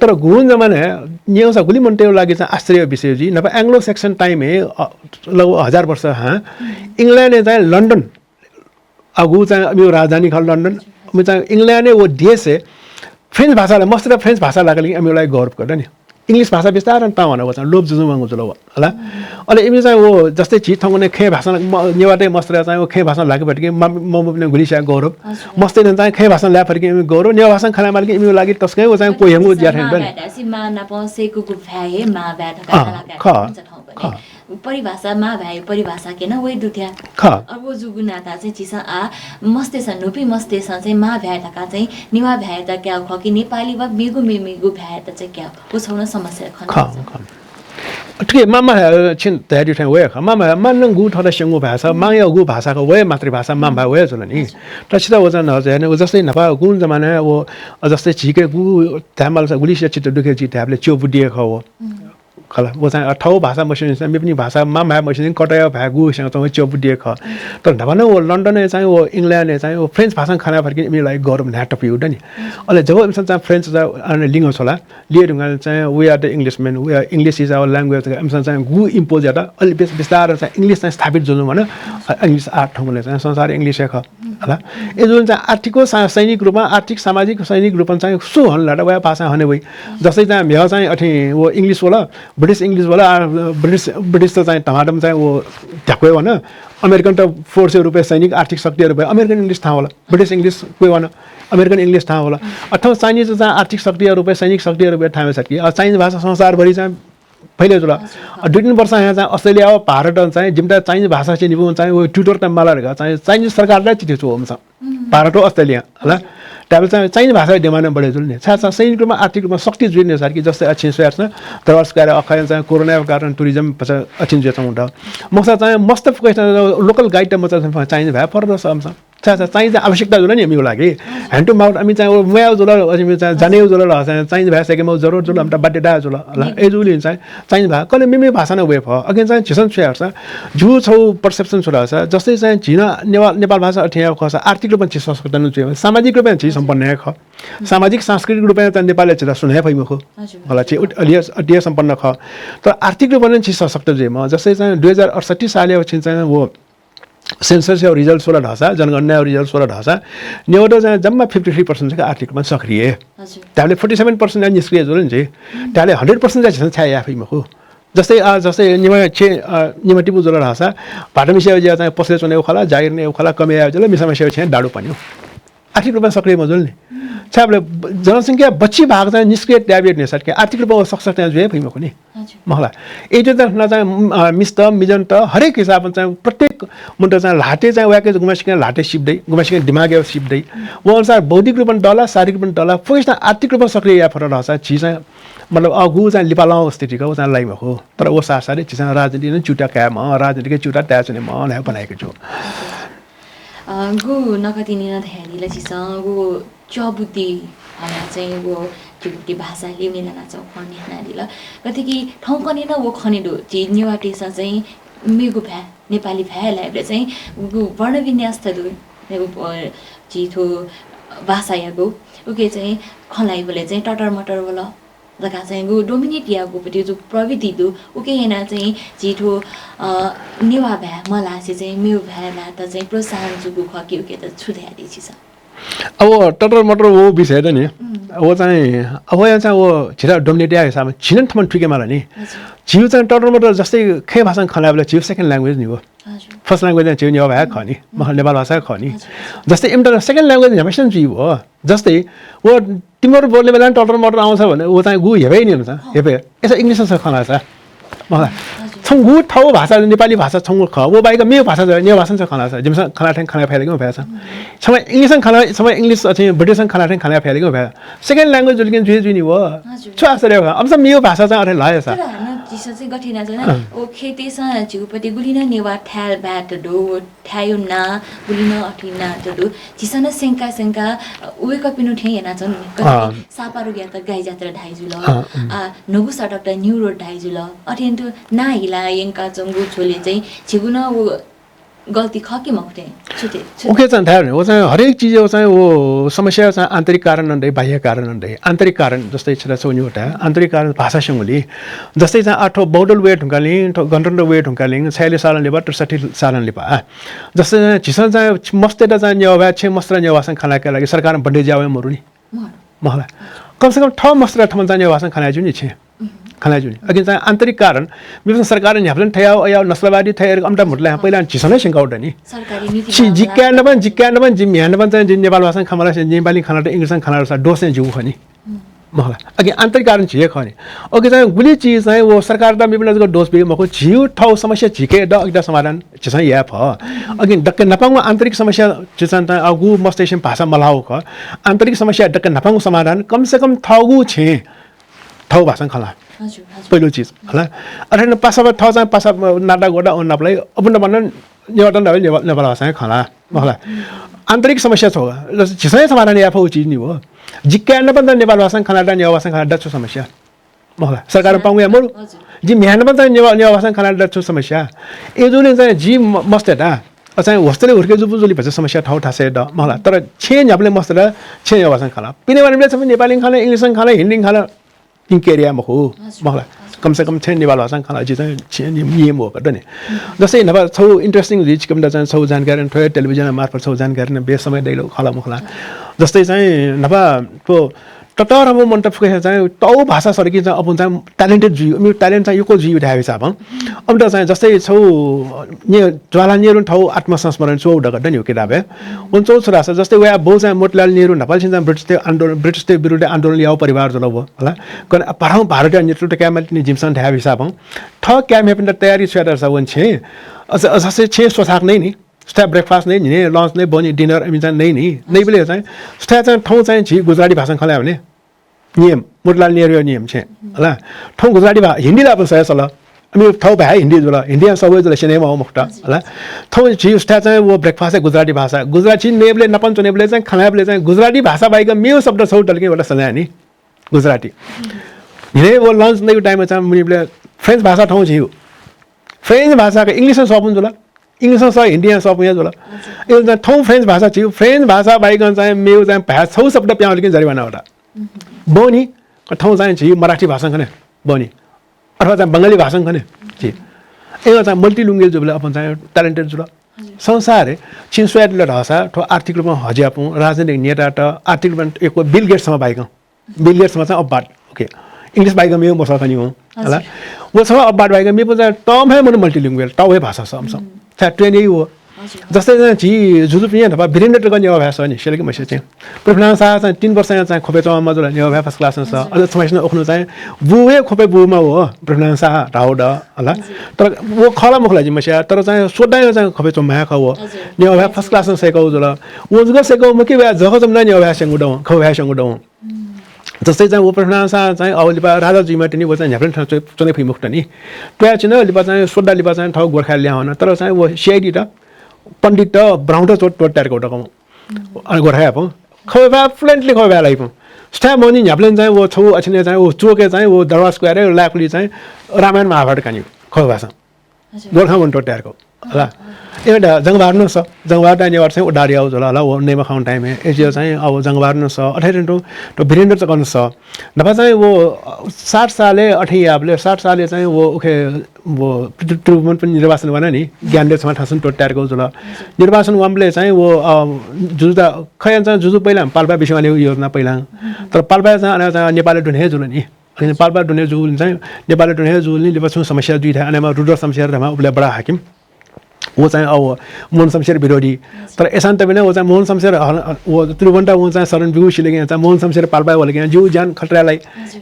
तर गुगुं जमानाय् न्यंसा गुलि मनूतय्‌गु लागि चाहिँ आश्चर्य विषय जुइ, न्हापा Anglo-Saxon time-य्, अ, लगभग हजार वर्ष, हाँ, England-य् चाहिँ लन्डन, अ, गु चाहिँ अमिगु राजधानी खः लन्डन। अमिगु चाहिँ England-य् व देशय् French भाषा ला, मस्तय्‌त French भाषा लाःगुलिं अमिगु लागि गौरव खः नि। English भाषा बिस्तारं तंवान, व चाहिँ लोप जुजुं वांगु जुल व, हला। अले इमिगु चाहिँ व जस्तै झी थौंकन्हय् खय् भाषां म-, नेवाःतय् मस्तय्‌त चाहिँ व खय् भाषां ल्हाके फत कि म-, ममपिं गुलि स्याः गौरव। हजुर। मस्तय्‌त चाहिँ खय् भाषां ल्हाये फत कि इमिगु गौरव, नेवाः भाषां खँ ल्हाये माल कि इमिगु लागि तसकं व चाहिँ क्वह्यंगु ज्या थें दनि। मां भाय् धाःसा मां नाप सय्‌कूगु भाय् हे मां भाय् धकाः खँ ल्हाकाः खः। परिभाषा, मां भाय्‌या परिभाषा के नं वइ दु थ्या। खः। अब व जूगु नाता चाहिँ झीसं आ मस्तय्‌सं, न्हूपिं मस्तय्‌सं चाहिँ मां भाय् धकाः चाहिँ नेवाः भाय्‌यात कायेगु खः कि नेपाली वा मेगु मेमेगु भाय्‌यात चाहिँ कायेगु, व छगू नं समस्या खने दु। खः। थुकी मां भाय् छिं धयादी थें वया खः। मां भाय्, मां नं गु थःत स्यंगु भाय् स, मांया गु भाषा खः, वया मातृभाषा मां भाय् वया जुल नि। तर छितः व चाहिँ न्हापा चाहिँ व जस्तै न्हापा गुगुं जमानाय् व, अ, जस्तै झीके गु धायेमाल स गुलि सिया चित्त दुखे जि धायेबलय् च्यःपुदिया खः व। खला, व चाहिँ, अ, थःगु भाषा मस्यनिं चाहिँ मेपिनि भाषा, मां भाय् मस्यनिं कतःया भाय् गु स्यंगु चाहिँ च्यःपुदिया खः। तर न्हापा नं व लन्डनय् चाहिँ, व England-य् चाहिँ, व French भाषां खँ ल्हाये फत कि इमिगु लागि गौरव न्हाय् तःपिं दनि। अले जब इमिसं चाहिँ French चाहिँ, अ, लिंगः छ्वल, लिहां धुंकाः चाहिँ, "We are the Englishmen, we are, English is our language" धकाः इमिसं चाहिँ गु impose यात, अले बिस-, बिस्तारं चाहिँ English चाहिँ स्थापित जुजुं वन, अ, English आ थौंकन्हय् चाहिँ संसार English हे खः। हला। अय्‌जूगुलिं चाहिँ आर्थिक व सा-, सैनिक रूपं, आर्थिक, सामाजिक, सैनिक रूपं चाहिँ सु हन ला त वया भाषां हने वइ। जस्तै चाहिँ म्हिगः चाहिँ अथे व English वल, British English वल, आ, British, British त चाहिँ धमाधम चाहिँ व ध्याक्वय् वन। American त force-या रूपय् सैनिक आर्थिक शक्तिया रूपय् American English थाहां वल, British English क्वय् वन, American English थाहां वल। अथवा Chinese त चाहिँ आर्थिक शक्तिया रूपय्, सैनिक शक्तिया रूपय् थाहां वय् सकी। अ, Chinese भाषा संसारभरि चाहिँ फैले जुल। हजुर। अ, दुई तीन वर्ष यां चाहिँ अस्ट्रेलिया व भारतं चाहिँ जिमित Chinese भाषा स्यनीपिं चाहिँ व tutor त माल धकाः चाहिँ Chinese सरकारयात चिठी च्वःम्ह छु। भारत व अस्ट्रेलिया, हला। हजुर। धायेबलय् चाहिँ Chinese भाषाया demand बढे जुल नि। छाय् चाहिँ सैनिक रूपं, आर्थिक रूपं शक्ति जुइ नि सर कि जस्तै अछिं स्वयादिसँ, दरबार सरकारया अखय् चाहिँ कोरोनाया कारणं tourism भचा अछिं जुयाच्वंगु दु। मखुसा चाहिँ मस्त फुक्क चाहिँ local guide त मचा चाहिँ Chinese भाय् फरक दु सकम्ह छु। छाय् चाहिँ Chinese आवश्यकता जुल नि इमिगु लागि। हजुर। Hand to mouth, अमित चाहिँ व म्वायेगु जुल, अमित चाहिँ जानेगु जुल, चाहिँ Chinese भाय् सय्‌केमाःगु जरुरत जुल, अमित बाध्यता जुल, हला। अय्‌जूगुलिं चाहिँ Chinese भाय्, कन्हय् मेमेगु भाषा नं वये फः। अकिं चाहिँ झीसं छु याये धाःसा, जिगु छगू perception छु धाःसा, जस्तै चाहिँ झी नं नेवा-, नेपाल भाषा अथे याये खःसा आर्थिक रूपं झी सशक्त नं जुइ, सामाजिक रूपं झी सम्पन्न हे खः। सामाजिक सांस्कृतिक रूपं चाहिँ नेपालय् झीत सुनाइ फइ मखु। हजुर। हला, झी उत-, अलिय, अति सम्पन्न खः। तर आर्थिक रूपं नं झी सशक्त जुइम्ह, जस्तै चाहिँ दुई हजार अठसट्ठी सालय् व छिं चाहिँ व सेन्ससया रिजल्ट स्वल धाःसा, जनगणनाया रिजल्ट स्वल धाःसा, नेवाःत चाहिँ जम्मा फिफ्टी थ्री पर्सेन्ट चाहिँ आर्थिक रूपमा सक्रिय। हजुर। त्याले फोर्टी सेभेन पर्सेन्ट चाहिँ निष्क्रिय जुल नि चाहिँ। त्याले हन्ड्रेड पर्सेन्ट चाहिँ झीसं छाय् याये फइ मखु। जस्तै, आ, जस्तै निम्ह छेँ, आ, निम्ह तिपू जुल धाःसा, भाःत मिसा चाहिँ पसलय् च्वने उखला, जागिर नये उखला, कमय् याये जुल, मिसा मिसा छेँ दाडू पन्यु। आर्थिक रूपमा सक्रिय मजुल नि। छाय्, जनसंख्या बच्ची भाग चाहिँ निष्क्रिय त्याबे नि साथ के आर्थिक रूपमा सशक्त जुए फइ मखु नि। हजुर। मखला। ए जो चाहिँ, चाहिँ, अ, मिस्त, मिजन्त, हरेक हिसाबमा चाहिँ प्रत्येक मुन्त चाहिँ ल्हाते चाहिँ वाके गुमासिकं ल्हाते सिप दइ, गुमासिकं दिमागया सिप दइ। व अनुसार बौद्धिक रूपमा दला, शारीरिक रूपमा दला, फोकस आर्थिक रूपमा सक्रिय या फरक रहसा झी चाहिँ, मतलब, अगु चाहिँ लिपालं स्थिति का व चाहिँ लाइ मखु। तर व साथ साथै झी चाहिँ राजनीति नै चुटा कायेमा, राजनीतिक चुटा त्याचुने म नै बनाएको छु। अ, गु नकतिनि न धयादिल झीसं गु च्वबुद्धि हया चाहिँ गु च्वबुद्धि भाषा लिउने लाना चाहिँ खने हनादिल। कति कि ठाउँ कने न वो खने दो झी नेवाःतय्‌सं चाहिँ मेगु भाय्, नेपाली भाय् लाइबले चाहिँ गु वर्णविन्यास त दु। मेगु, अ, झी थो भाषा यागु। उके चाहिँ खलाइबले चाहिँ टटर मटर वल। धकाः चाहिँ गु डोमिनेट यागु पति जो प्रविधि दु। उके याना चाहिँ झी थो, अ, नेवाः भाय् मलासे चाहिँ मेगु भाय् लात चाहिँ प्रोत्साहन जुगु खः कि उके त छु धयादी झीसं। अब टटर मटर वो विषय त नि। अब चाहिँ, अब या चाहिँ वो झिरा डोमिनेट या हिसाबमा झिनन थमन ठुके माला नि। हजुर। झिउ चाहिँ टटर मटर जस्तै खै भाषां खलाबले झिउ सेकन्ड ल्याङ्ग्वेज नि हो। हजुर। फर्स्ट ल्याङ्ग्वेज चाहिँ झिउ नेवाः भाय् खः नि। मखा नेपाल भाषा खः नि। जस्तै इमता सेकन्ड ल्याङ्ग्वेज न्ह्याबलेसन झिउ हो। जस्तै वो तिमर बोल्ने बेला टटर मटर आउँछ भने वो चाहिँ गु हेबे नि हुन्छ। हेबे। यसो इङ्ग्लिसं खलासा। मखा। छंगु थौ भाषा नेपाली भाषा छंगु खः। वो बाहेक मेगु भाषा चाहिँ नेवाः भाषां खलासा। जिमसा खला ठें खला फैले गयो भाषा। समय इङ्ग्लिसं खला, समय इङ्ग्लिस अछि ब्रिटिसं खला ठें खला फैले गयो भाषा। सेकन्ड ल्याङ्ग्वेज जुलिकन जुइ जुइ नि वो। हजुर। छु आश्चर्य हो। अब सब मेगु भाषा चाहिँ अरे लायसा। तर हाना झीसं चाहिँ गठिन जुल। ओ खेतेसं झिउ पति गुलिन नेवाः थाल बाट दो थायु ना, गुलिन अथि ना त दु। झीसं न सेंका सेंका, अ, उवेकपिनु थें याना छन्। कति सापारुग्या त गाई जात्रा धाइ जुल। आ, नगु सडक त न्यू रोड धाइ जुल। अथेन तु ना हिला यंका चंगु झोले चाहिँ झिगु न वो गल्ती खः कि मखु थें? छु थें, छु थें? उके चाहिँ धायो नि, वो चाहिँ हरेक चिज वो चाहिँ वो समस्या चाहिँ आन्तरिक कारण नं दइ, बाह्य कारण नं दइ। आन्तरिक कारण जस्तै छेदा छौ न्यू था, आन्तरिक कारण भाषा सिंगुली। जस्तै चाहिँ आठो बौद्धल वे ढुंकालिङ, गणतन्त्र वे ढुंकालिङ, छयालिस साल लिपा, त्रिसठी साल लिपा। जस्तै चाहिँ झीसं चाहिँ मस्तेटा चाहिँ नेवाः भाय् छेँ मस्तेटा नेवाः भाषां खनाके लागि सरकारं बन्दी ज्यावय् मरु नि। मखला। कम से कम थः मस्तेटा थमन चाहिँ नेवाः भाषां खनाइ जुनि छेँ। खनाइ जुनि। अकिन चाहिँ आन्तरिक कारण, मिसन सरकारं न्ह्याबलेन थया या नस्लवादी थया अमता मुतला पहिला झीसं नै सिंकाउ दनि। सरकारी नीति छि जिक्या नबन, जिक्या नबन, जि म्ह्या नबन चाहिँ जि नेपाल भाषां खमला से नेपाली खनात इङ्ग्लिसं खनात सा दोष चाहिँ जिउ खनि। मखला। अकिन आन्तरिक कारण झिए खनि। अकिन चाहिँ गुली चिज चाहिँ वो सरकार त मिबिन जक दोष बे मखु, झिउ थौ समस्या झिके द अकिता समाधान झीसं या फ। अकिन दक्के नपांगु आन्तरिक समस्या झीसं त अगु मस्तेसिम भाषा मलाउ ख। आन्तरिक समस्या दक्के नपांगु समाधान कम से कम थगु छेँ थौ भाषां खला। पहिलो चिज। हला। अरे न पासा थौ चाहिँ पासा नाटा गोटा ओन नापलाई अपन बन्न नेवाः तन नेपाल भाषां खला। मखला। आन्तरिक समस्या छौ। झीसं समाधान या फौ चिज नि हो। जिक्या नबन त नेपाल भाषां खनात नेवाः भाषां खनात छु समस्या। मखला। सरकार पांगु या मरु। जि म्ह्या नबन त नेवाः, नेवाः भाषां खनात छु समस्या। ए जुने चाहिँ जि मस्तेटा। अ चाहिँ होस्टेल हुर्के जुबु जुली भचा समस्या थौ थासे द। मखला। तर छेँ न्ह्याबले मस्तेटा छेँ नेवाः भाषां खला। पिने बारे मिले समय नेपाली खला, इङ्ग्लिसं खला, हिन्दी खला। इङ्केरिया मखु। मखला। कम से कम छेँ नेपाल भाषां खला जि चाहिँ छेँ नियम हो कदने। जस्तै नभा छौ इन्ट्रेस्टिङ जि चिकम दा चाहिँ छौ जानकारी थ्वे टेलिभिजन मार्फत छौ जानकारी न बेस समय दैलो खला मखला। जस्तै चाहिँ नभा तो ततर अब मन त फुके चाहिँ तौ भाषा सरकी चाहिँ अपन चाहिँ ट्यालेन्टेड जुइ, उमी ट्यालेन्ट चाहिँ यको जुइ धाय हिसाब। अब त चाहिँ जस्तै छौ ने ज्वाला नेरुन थौ आत्मसंस्मरण छौ दगत नि किताबे। उन चौ छोरा छ जस्तै वया बौ चाहिँ मोतीलाल नेरु नेपाल सिंह चाहिँ ब्रिटिश ते आन्दोलन, ब्रिटिश ते विरुद्ध आन्दोलन याव परिवार जल हो। हला। कन भारत भारतीय नेतृत्व क्या मालिक नि जिमसन धाय हिसाब। थ क्या मेपिन तयारी छ्या दर सा वन छे। अस अस छे सोसाक नै नि। स्था ब्रेकफास्ट नै नि, लन्च नै बनि डिनर अमिन चाहिँ नै नि। नै बले चाहिँ स्था चाहिँ थौ चाहिँ झी गुजराती भाषां खला भने। नियम, मोतीलाल नेहरू नियम छे। हला। थौ गुजराती भा हिन्दी ला अपन सय सल। अमी थौ भा हिन्दी जुल, हिन्दी या सबै जुल सिनेमा हो मुक्त। हला। थौ झी स्था चाहिँ वो ब्रेकफास्ट गुजराती भाषा। गुजराती नेबले नपन चनेबले चाहिँ खनाबले चाहिँ गुजराती भाषा बाहेक मेउ शब्द छौ तलके वला सल्या नि। गुजराती। हिने वो लन्च नै टाइम चाहिँ मुनिबले फ्रेन्च भाषा थौ झिउ। फ्रेन्च भाषा का इङ्ग्लिसं सपुन जुल। इङ्ग्लिसं स हिन्दी या सपुन या जुल। इल चाहिँ थौ फ्रेन्च भाषा झिउ। फ्रेन्च भाषा बाहेक चाहिँ मेउ चाहिँ भा छौ शब्द प्याउ लेकिन जरिवाना वटा। बौनी, थौ चाहिँ झी मराठी भाषां खने, बौनी। अथवा चाहिँ बंगाली भाषां खने, झी। ए चाहिँ मल्टी लुङ्गेज जुबले अपन चाहिँ ट्यालेन्टेड जुल। संसार हे छिं स्वयादिल धाःसा थ्व आर्थिक रूपमा हज्याःपिं राजनीतिक नेतात आर्थिक रूपमा एक बिल गेट्सम्ह बाइकं, बिल गेट्सम्ह चाहिँ अब्बाट, ओके, इङ्ग्लिस बाइकं मेगु मसः खनी वं। हला, व छम्ह अब्बाट बाइकं मेपिं चाहिँ तःम्ह हे मनू मल्टिलिङ्गुअल, तःम्ह हे भाषा सःम्ह। छाय् ट्रेन यइ व। जस्तै चाहिँ झी जुजुपिं न्हापा वीरेन्द्र तक नेवाः भाय् सः नि, स्यल कि मस्यू चाहिँ। पृथ्वीनारायण शाह चाहिँ तीन वर्ष यां चाहिँ ख्वपय् च्वंम्ह जुल, नेवाः भाय् first class नं सः। अझ छम्ह अखुन्हु चाहिँ बु हे ख्वपय् बूम्ह व पृथ्वीनारायण शाह, राहुल द, हला। तर व खः ला मखु ला जिं मस्यू, तर चाहिँ स्वदां चाहिँ ख्वपय् च्वंम्ह हे खः व। नेवाः भाय् first class नं सय्कः जुल। व जक सय्कः मखु, वया जःखः जक नं नेवाः भाय् स्यंगु दु, ख्वपय् भाय् स्यंगु दु। जस्तै चाहिँ व पृथ्वीनारायण शाह चाहिँ अब लिपा राजा जुइमाः तिनि, व चाहिँ न्ह्याबलें थन च्वने फइ मखुत नि। त्वयाच्वन लिपा चाहिँ स्वदा लिपा चाहिँ थः गोर्खाय् लिहां वन, तर चाहिँ व सिआइडी त, पण्डित त, ब्राह्मण त त्वःताय्कागु दु का। अले गोर्खाय् यापं खः भाय् fluently खः भाय् लाइपं। सुथाय् मनि न्ह्याबलें चाहिँ व छगू अछिने चाहिँ व चोकय् चाहिँ व दरबार स्क्वायरय् लाय्कुलि चाहिँ रामायण महाभारत कनी खः भाषां। गोर्खां वन त्वःताय्कागु। हला। एवं द जंगबहादुर नं सः, जंगबहादुर दाइ नेवाःत चाहिँ उद्धार याउ जुल हला, व नयेमा खाउँ time य्। एजियो चाहिँ अब जंगबहादुर नं सः, अथे तुं त वीरेन्द्र तक नं सः। न्हापा चाहिँ व साठ सालय् अथे याबलय्, साठ सालय् चाहिँ व उखे व त्रि-, त्रिभुवन पनि निर्वासन वना नि, ज्ञानदेव छम्ह थासं त्वःताय्काउ जुल। निर्वासन वंबलय् चाहिँ व जुजुदा खय् याना चाहिँ जुजु पहिला पाल्पा बिस्युं वनेगु योजना पहिला। तर पाल्पाय् चाहिँ अन चाहिँ नेपालय् दुने हे जुल नि। अले पाल्पा दुने जूगुलिं चाहिँ नेपालय् दुने हे जूगुलिं लिपा छुं समस्या जुइ धाये, अनेमा रुद्र शमशेर धाःम्ह उबलय् बडा हाकिम। व चाहिँ अब मोहन शमशेर विरोधी। तर एसां तबिने व चाहिँ मोहन शमशेर हल-, व त्रिभुवन त व चाहिँ शरण बिउ सिले कि चाहिँ मोहन शमशेर पाल्पाय् वल कि जिउ ज्यान खतराय् लाइ।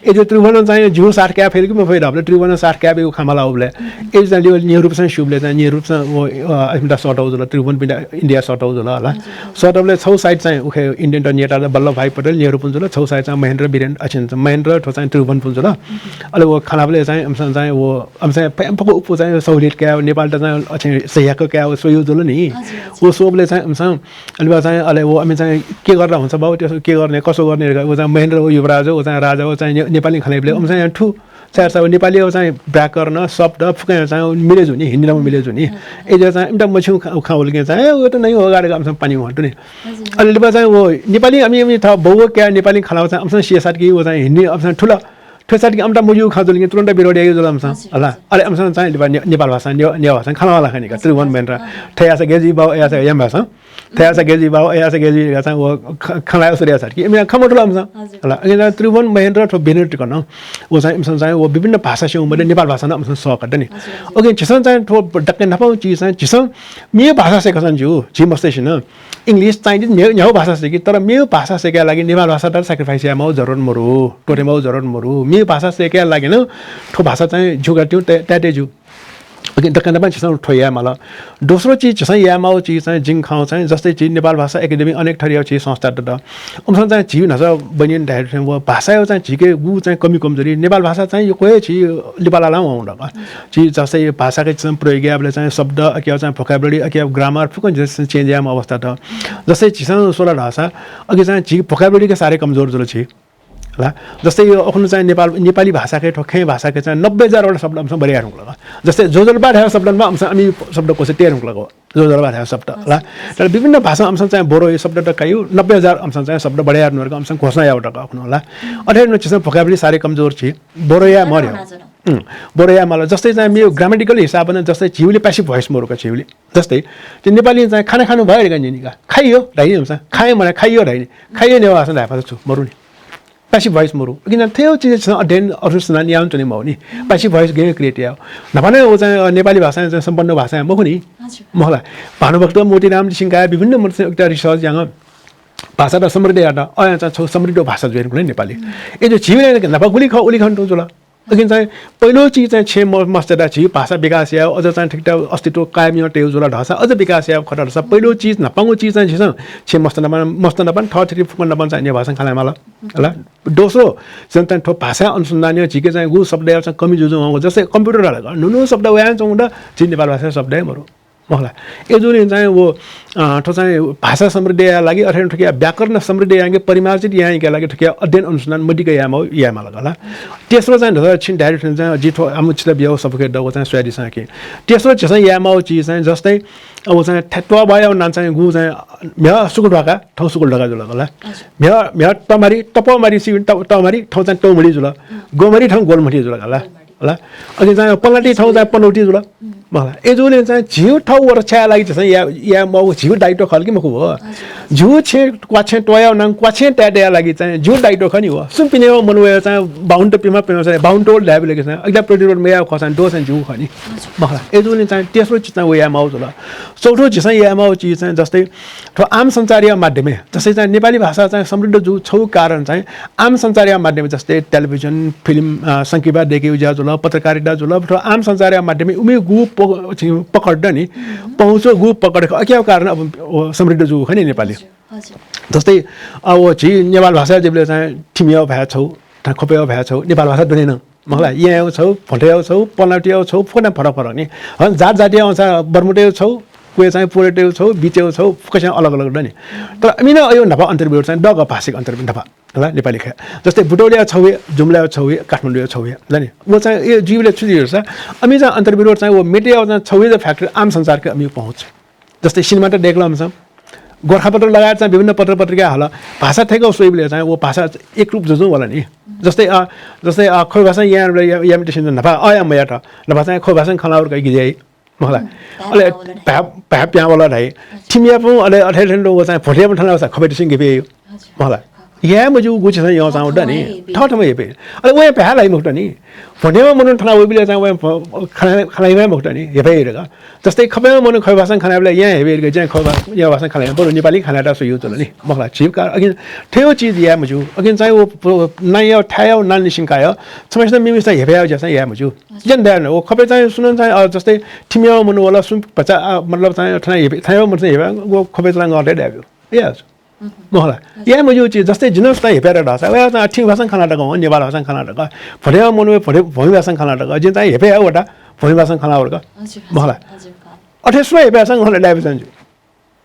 एजियो त्रिभुवन चाहिँ जिउ साथ काये फइ कि मफइ धाःबलय् त्रिभुवन साथ काये फइ खः मला उबलय्। एजियो चाहिँ लिउ नेहरू चाहिँ स्यूबलय् चाहिँ नेहरू चाहिँ व, अ, अमिता सःताउ जुल, त्रिभुवन पिन्त इन्डिया सःताउ जुल हला। सःताबलय् छौ side चाहिँ उखे Indian त नेता वल्लभ भाई पटेल नेहरू पुन जुल, छौ side चाहिँ महेन्द्र वीरेन्द्र, अ, महेन्द्र थ्व चाहिँ त्रिभुवन पुन जुल। अले व खनाबलय् चाहिँ अमिसं चाहिँ व अमिसं चाहिँ फक्व उप्पु चाहिँ सहुलियत काये, नेपाल त चाहिँ अथे सह्याक काये स्वयु जुल नि। व स्वबलय् चाहिँ अमिसं अले व चाहिँ, अले व अमि चाहिँ के गर्दा हुन्छ बाउ, त्यसो के गर्ने, कसो गर्ने, व चाहिँ महेन्द्र व युवराज, व चाहिँ राजा, व चाहिँ ने-, नेपाली खनाइबलय् अमिसं याना थु, सायद सायद नेपाली व चाहिँ व्याकरण, शब्द, फुक्कं चाहिँ मिले जू नि, हिन्दी नं मिले जू नि। एजियो चाहिँ इमित मछिउ खा-, खाउल कि चाहिँ, ए, व त नहीं होगा रे, अमिसं पानी हुँटु नि। अले लिपा चाहिँ व नेपाली अमि, अमि थः बौ क्या नेपाली खनाउ चाहिँ अमिसं सिया साथ कि व चाहिँ हिन्दी अमिसं थुल। थ्व साथ कि अमित मज्यू खँ जुल कि तुरुन्त विरोध याइ जुल अमिसं। हला। अले अमिसं चाहिँ लिपा ने-, नेपाल भाषा, ने-, नेवाः भाषा खनाउ ला खनी का। त्रिभुवन महेन्द्र। थयासा गेजी बाउ, अयासा यम भाषा। थयासा गेजी बाउ, अयासा गेजी का चाहिँ व ख-, खनाउ सुरु याइ साथ कि इमिया खँ मथुल अमिसं। हला। अले त्रिभुवन महेन्द्र थ्व वीरेन्द्र तक नं व चाहिँ इमिसं चाहिँ व विभिन्न भाषा स्यू मले नेपाल भाषा नं अमिसं सःकात नि। ओके, झीसं चाहिँ थ्व दक्क न्हापां चिज चाहिँ झीसं मेगु भाषा सय्काच्वना ज्यू, झी मस्तय्सिनं। English, Chinese, न्ह्यः, न्ह्यागु भाषा सय्की, तर मेगु भाषा सय्काय् लागि नेपाल भाषात sacrifice यायेमाउ जरुरत मरु, त्वःतेमाउ जरुरत मरु। मेगु भाषा सय्काय् लागि नं थ्व भाषा चाहिँ झीगु का तुं तये, तये ज्यू। ओके, दक्क न्हापां झीसं थ्व याये माल। दोस्रो चिज झीसं यायेमाउ चिज चाहिँ जिं खं चाहिँ, जस्तै झी नेपाल भाषा एकेडेमी अनेक थरीया झी संस्था दत। अमिसं चाहिँ झी न्हाचः बहिनी धाये थें व भाषाया चाहिँ झीके गु चाहिँ कमी कमजोरी, नेपाल भाषा चाहिँ यक्व हे झी लिपा लालां वं दु का। झी जस्तै भाषाके झीसं प्रयोग यायेबलय् चाहिँ शब्द, अकिया चाहिँ vocabulary, अकिया grammar फुक्कं झीसं change यायेमाउ अवस्था दु। जस्तै झीसं स्वल धाःसा, अघि चाहिँ झी vocabulary के साह्रै कमजोर जुल झी। हला, जस्तै यो अखुन्हु चाहिँ नेपाल, नेपाली भाषाके थ्व खँय् भाषाके चाहिँ नब्बे हजार वटा शब्द अमिसं बढे याये धुंकल का। जस्तै ज्वजलपा धायेगु शब्द नं अमिसं अमि शब्दकोशय् तये धुंकल का। ज्वजलपा धायेगु शब्द, हला। तर विभिन्न भाषां अमिसं चाहिँ बोरो यो शब्द त कायु, नब्बे हजार अमिसं चाहिँ शब्द बढे याये धुंकल का, अमिसं घोषणा याउ दु का अखुन्हु, हला। अथे नं झीसं vocabulary साह्रै कमजोर झी। बोरो याये मर्‍यो। अँ, बोरो याये माल। जस्तै चाहिँ मेगु grammatical हिसाबं जस्तै झीउलि passive voice मरु का झीउलि। जस्तै, त्यो नेपालीं चाहिँ खाना खानु भयो धकाः न्यनी का। खाइयो धाइ नि अमिसं। खाएँ मधाइ, खाइयो धाइ नि। खाइयो नेवाः भाषां धायेफत छु, मरु नि। Passive voice मरु। किन थ्व चिज झीसं अध्ययन अनुसन्धान यानाच्वने माउ नि। Passive voice गय् create याउ। न्हापा नं व चाहिँ, अ, नेपाली भाषां चाहिँ सम्पन्न भाषा मखु नि। मखु ला। भानुभक्त, मोतीराम, सिंहकार विभिन्न मनूतय्सं उक्त research यानाः भाषात समृद्ध यात। अय् यानाः चाहिँ छगू समृद्ध भाषा जुयाः निकल नेपाली। ए, जो झीउलि न्हापा गुलि खः, उलि खँ तुं जुल। अकिं चाहिँ पहिलो चिज चाहिँ छेँ म-, मस्त दा झी भाषा विकास याउ, अझ चाहिँ थुकिया अस्तित्व कायम याउ तयु जुल धाःसा, अझ विकास याउ खः धाःसा, पहिलो चिज न्हापांगु चिज चाहिँ झीसं छेँ मस्त नापं, मस्त नापं थःथिति फुक्कं नापं चाहिँ नेपाल भाषां खँ ल्हाये माल। हला। दोस्रो, झीसं चाहिँ थ्व भाषा अनुसन्धान याउ झीके चाहिँ गु शब्द याउ चाहिँ कमी जुजुं वंगु, जस्तै computer धाल का, न्हू न्हू शब्द वयाच्वंगु दु, झी नेपाल भाषाया शब्द हे मरु। मखु ला। अय्जूगुलिं चाहिँ व, अ, थ्व चाहिँ भाषा समृद्धि यायेया लागि, अथवा थुकिया व्याकरण समृद्धि यायेके, परिमार्जित यायेके लागि थुकिया अध्ययन अनुसन्धान मदिक्क यायेमाउ, याये माल का ला। तेस्रो चाहिँ धचा छिं direct चाहिँ जि थ्व आम छित बियाउ सफुके दगु चाहिँ स्वयादिसँ कि। तेस्रो झीसं यायेमाउ चिज चाहिँ जस्तै अब चाहिँ थ्व त्वाःबाया नां चाहिँ गु चाहिँ म्ह्यः सुकुल ध्वाका, थौं सुकुल ध्वाका जुल का ला। हजुर। म्ह्यः, म्ह्यः तमारी, तपमारी सिबिन त-, तमारी, थौं चाहिँ तौमडी जुल। गोमरी, थौं गोलमडी जुल का ला। गोलमडी। हला। अकिं चाहिँ पनौती, थौं चाहिँ पनौती जुल। मखु ला। अय्‌जूगुलिं चाहिँ झीगु थःगु रक्षाया लागि झीसं याये, याये माःगु झीगु दायित्व खः कि मखु व? हजुर। झीगु छेँ क्वाछेँ त्वःयाव नं क्वाछेँ तयेत याये लागि चाहिँ झीगु दायित्व खः नि व। सुम्ह पिने व मनूया चाहिँ बाहुन त पिमा पिमा चाहिँ बाहुन तोल धायेबलय् कि चाहिँ अकिता प्रतिरोध मयाः खः चाहिँ दोष चाहिँ झीगु खः नि। हजुर। मखु ला। अय्‌जूगुलिं चाहिँ तेस्रो चिज चाहिँ व याये माःगु जुल। चौथो झीसं याये माःगु चिज चाहिँ जस्तै थ्व आम सञ्चारया माध्यमय्, जस्तै चाहिँ नेपाली भाषा चाहिँ समृद्ध जूगु छगू कारण चाहिँ आम सञ्चारया माध्यमय्, जस्तै टेलिभिजन, फिल्म, अ, संकिपा दय्‌केगु ज्या जुल, पत्रकारिता जुल, थ्व आम सञ्चारया माध्यमय् उमिगु गु प-, छि-, पकड दनि, पहुँचगु पकड अकियागु कारण अब व समृद्ध जूगु खः नि नेपाली। हजुर, हजुर। जस्तै, अ, व झी नेपाल भाषा जूबलय् चाहिँ थिमियाव भाय् छगू, थ्व ख्वपयाव भाय् छगू, नेपाल भाषा दुने नं। मखु ला, येँयाव छगू, भोटेयाव छगू, पनौतीयाव छगू, फुक्कं फरक फरक नि। हँ, जात जातियाव चाहिँ बर्मुटेयाव छगू, क्वय् चाहिँ पोलेटेयाव छगू, बिचेयाव छगू, फुक्कस्यां अलग अलग दनि। तर अमिनं अयो न्हापा अन्तर्विरोध चाहिँ दःगः भाषिक अन्तर्विरोध न्हापा, हला, नेपाली खय्। जस्तै बुटवलियाव छगू हे, जुम्लायाव छगू हे, काठमाडौँयाव छगू हे, दनि। व चाहिँ ए जुइबलय् छु जुइ धाःसा, अमिं चाहिँ अन्तर्विरोध चाहिँ व मेटेयाव चाहिँ छगू हे factor आम सञ्चारके अमिं पहुँच। जस्तै सिनेमात दय्‌कल हमसं, गोरखापत्र लगायत चाहिँ विभिन्न पत्र पत्रिका हल, भाषा थ्यंक स्वइबलय् चाहिँ व भाषा एकरूप जुजुं वल नि। जस्तै, अ, जस्तै, अ, ख्वपि भाषां याये याःबलय् या-, यायेत सिन्धु न्हापा, अ, या मयात, न्हापा चाहिँ ख्वपि भाषां खँ ल्हाः वल का गिजय्, मखु ला। अले भाय्, भाय् प्यां वल धाइ। थिमियापुं अले अथे थें व चाहिँ भोटेयापुं थन वःसा ख्वपि तिसिं गिपे, मखु ला। याये मज्यूगु गुछि चाहिँ यंसां वल नि। थःथम्हं हेपे। अले वया भाय् ल्हाइ मखुत नि। भोटेम्ह मनू थना वइबलय् चाहिँ वया भ-, खना-, खनाइ मखुत नि। हेपे हे का। जस्तै ख्वपि भाषां मनू ख्वपि भाषां खनाबलय् यां हेपे हे का, ज्यां ख्वपि भा-, या भाषां खनाइ बरु नेपाली खनाइ ता सही जुल नि। मखु ला, झीगु का। अकिं थ्व चिज याये मज्यू। अकिं चाहिँ व प-, नांया थाय्‌या नां निसिं काय्, छम्हसिनं मेम्हसित हेपे याय् ज्यासं याये मज्यू। ज्यान दाय् न। व ख्वपि चाहिँ सुनं चाहिँ, अ, जस्तै थिमियाव मनू वल, सुं भचा, अ, मतलब चाहिँ थना हेपे, थाय्‌या मनू हेपे, व ख्वपि चाहिँ गं तये दाय्‌ब्यु। या। मखु ला। याये मज्यू चिज, जस्तै जिं सुता हेपे यात धाःसा, वया चाहिँ थिमि भाषां खना तक, नेपाल भाषां खना तक, भोटेम्ह मनू भोटे, भूमि भाषां खना तक, जिं चाहिँ हेपे याये वता, भूमि भाषां खना वल का। हजुर, मखु ला। हजुर, हजुर। अथे सुं हेपे याःसां गन लाइबलय् चाहिँ ज्यू।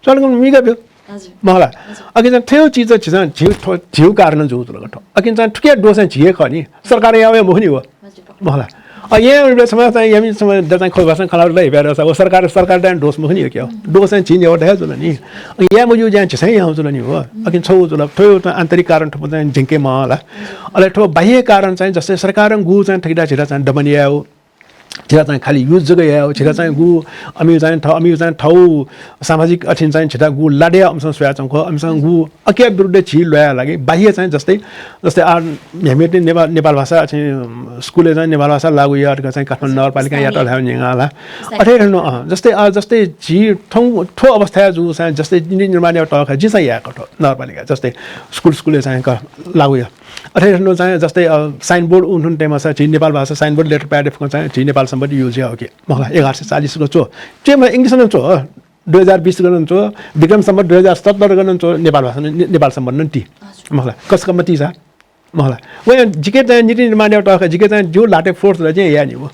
चलगन मिगा ब्यू। हजुर। मखु ला। हजुर। अकिं चाहिँ थ्व चिज चाहिँ झीसं झीगु थ्व, झीगु कारणं जूगु जुल का थ्व। अकिं चाहिँ थुकिया दोष चाहिँ झीगु हे खः नि। सरकारं याःगु मखु नि व। मखु ला। अ, याये मज्यूबलय् छम्ह चाहिँ यामि छम्ह द चाहिँ ख्वपि भाषां खँ ल्हाः वल धाइ हेपे यात धाःसा, व सरकार, सरकारया दोष मखु नि व क्या। दोष चाहिँ झी नेवाःतय् हे जुल नि। अ, याये मज्यू ज्यां झीसं याःगु जुल नि व। अकिं छगू जुल, थ्व आन्तरिक कारण थ्व चाहिँ झिंके मखु ला। अले थ्व बाह्य कारण चाहिँ जस्तै सरकारं गु चाहिँ थुकियात झीत चाहिँ दमन यायेगु, झीत चाहिँ खालि use जक यायेगु, झीत चाहिँ गु अमिं चाहिँ थ-, अमिं चाहिँ थःगु सामाजिक अथिं चाहिँ झीत गु लादे अमिसं स्वयाच्वंगु, अमिसं गु अकिया विरुद्ध झी ल्वायेया लागि बाह्य चाहिँ जस्तै, जस्तै आ, म्हिगः नेपाल, नेपाल भाषा चाहिँ स्कुलय् चाहिँ नेपाल भाषा लागू यायेत चाहिँ काठमाडौँ नगरपालिकां यात धायेगु न्यंगु ला। अथे हे नं, अँ, जस्तै, अ, जस्तै झी थौं थ्व अवस्थाय् जूसां जस्तै नीति निर्माण यायेगु तहखय् जिं चाहिँ याये का थ्व नगरपालिका जस्तै स्कुल, स्कुलय् चाहिँ का लागू या। अथे हे नं चाहिँ जस्तै, अ, signboard उन्हुन तयेमाःसा झी नेपाल भाषा signboard letter pad फुक्कं चाहिँ झी नेपाल संवत् use याये का। मखु ला, एघार सय चालिस गन च्वः। च्वयेमाःसा English नं च्वः। दुई हजार बिस गन च्वः, विक्रम संवत् दुई हजार सत्तर गन च्वः, नेपाल भाषा नं, ने-, नेपाल संवत् नं ति। हजुर। मखु ला, कस कम तिसा। मखु ला। वया जिके चाहिँ नीति निर्माण यायेगु तहखय् जिके चाहिँ ज्यू ल्हातय् force ला जिं याये नि व।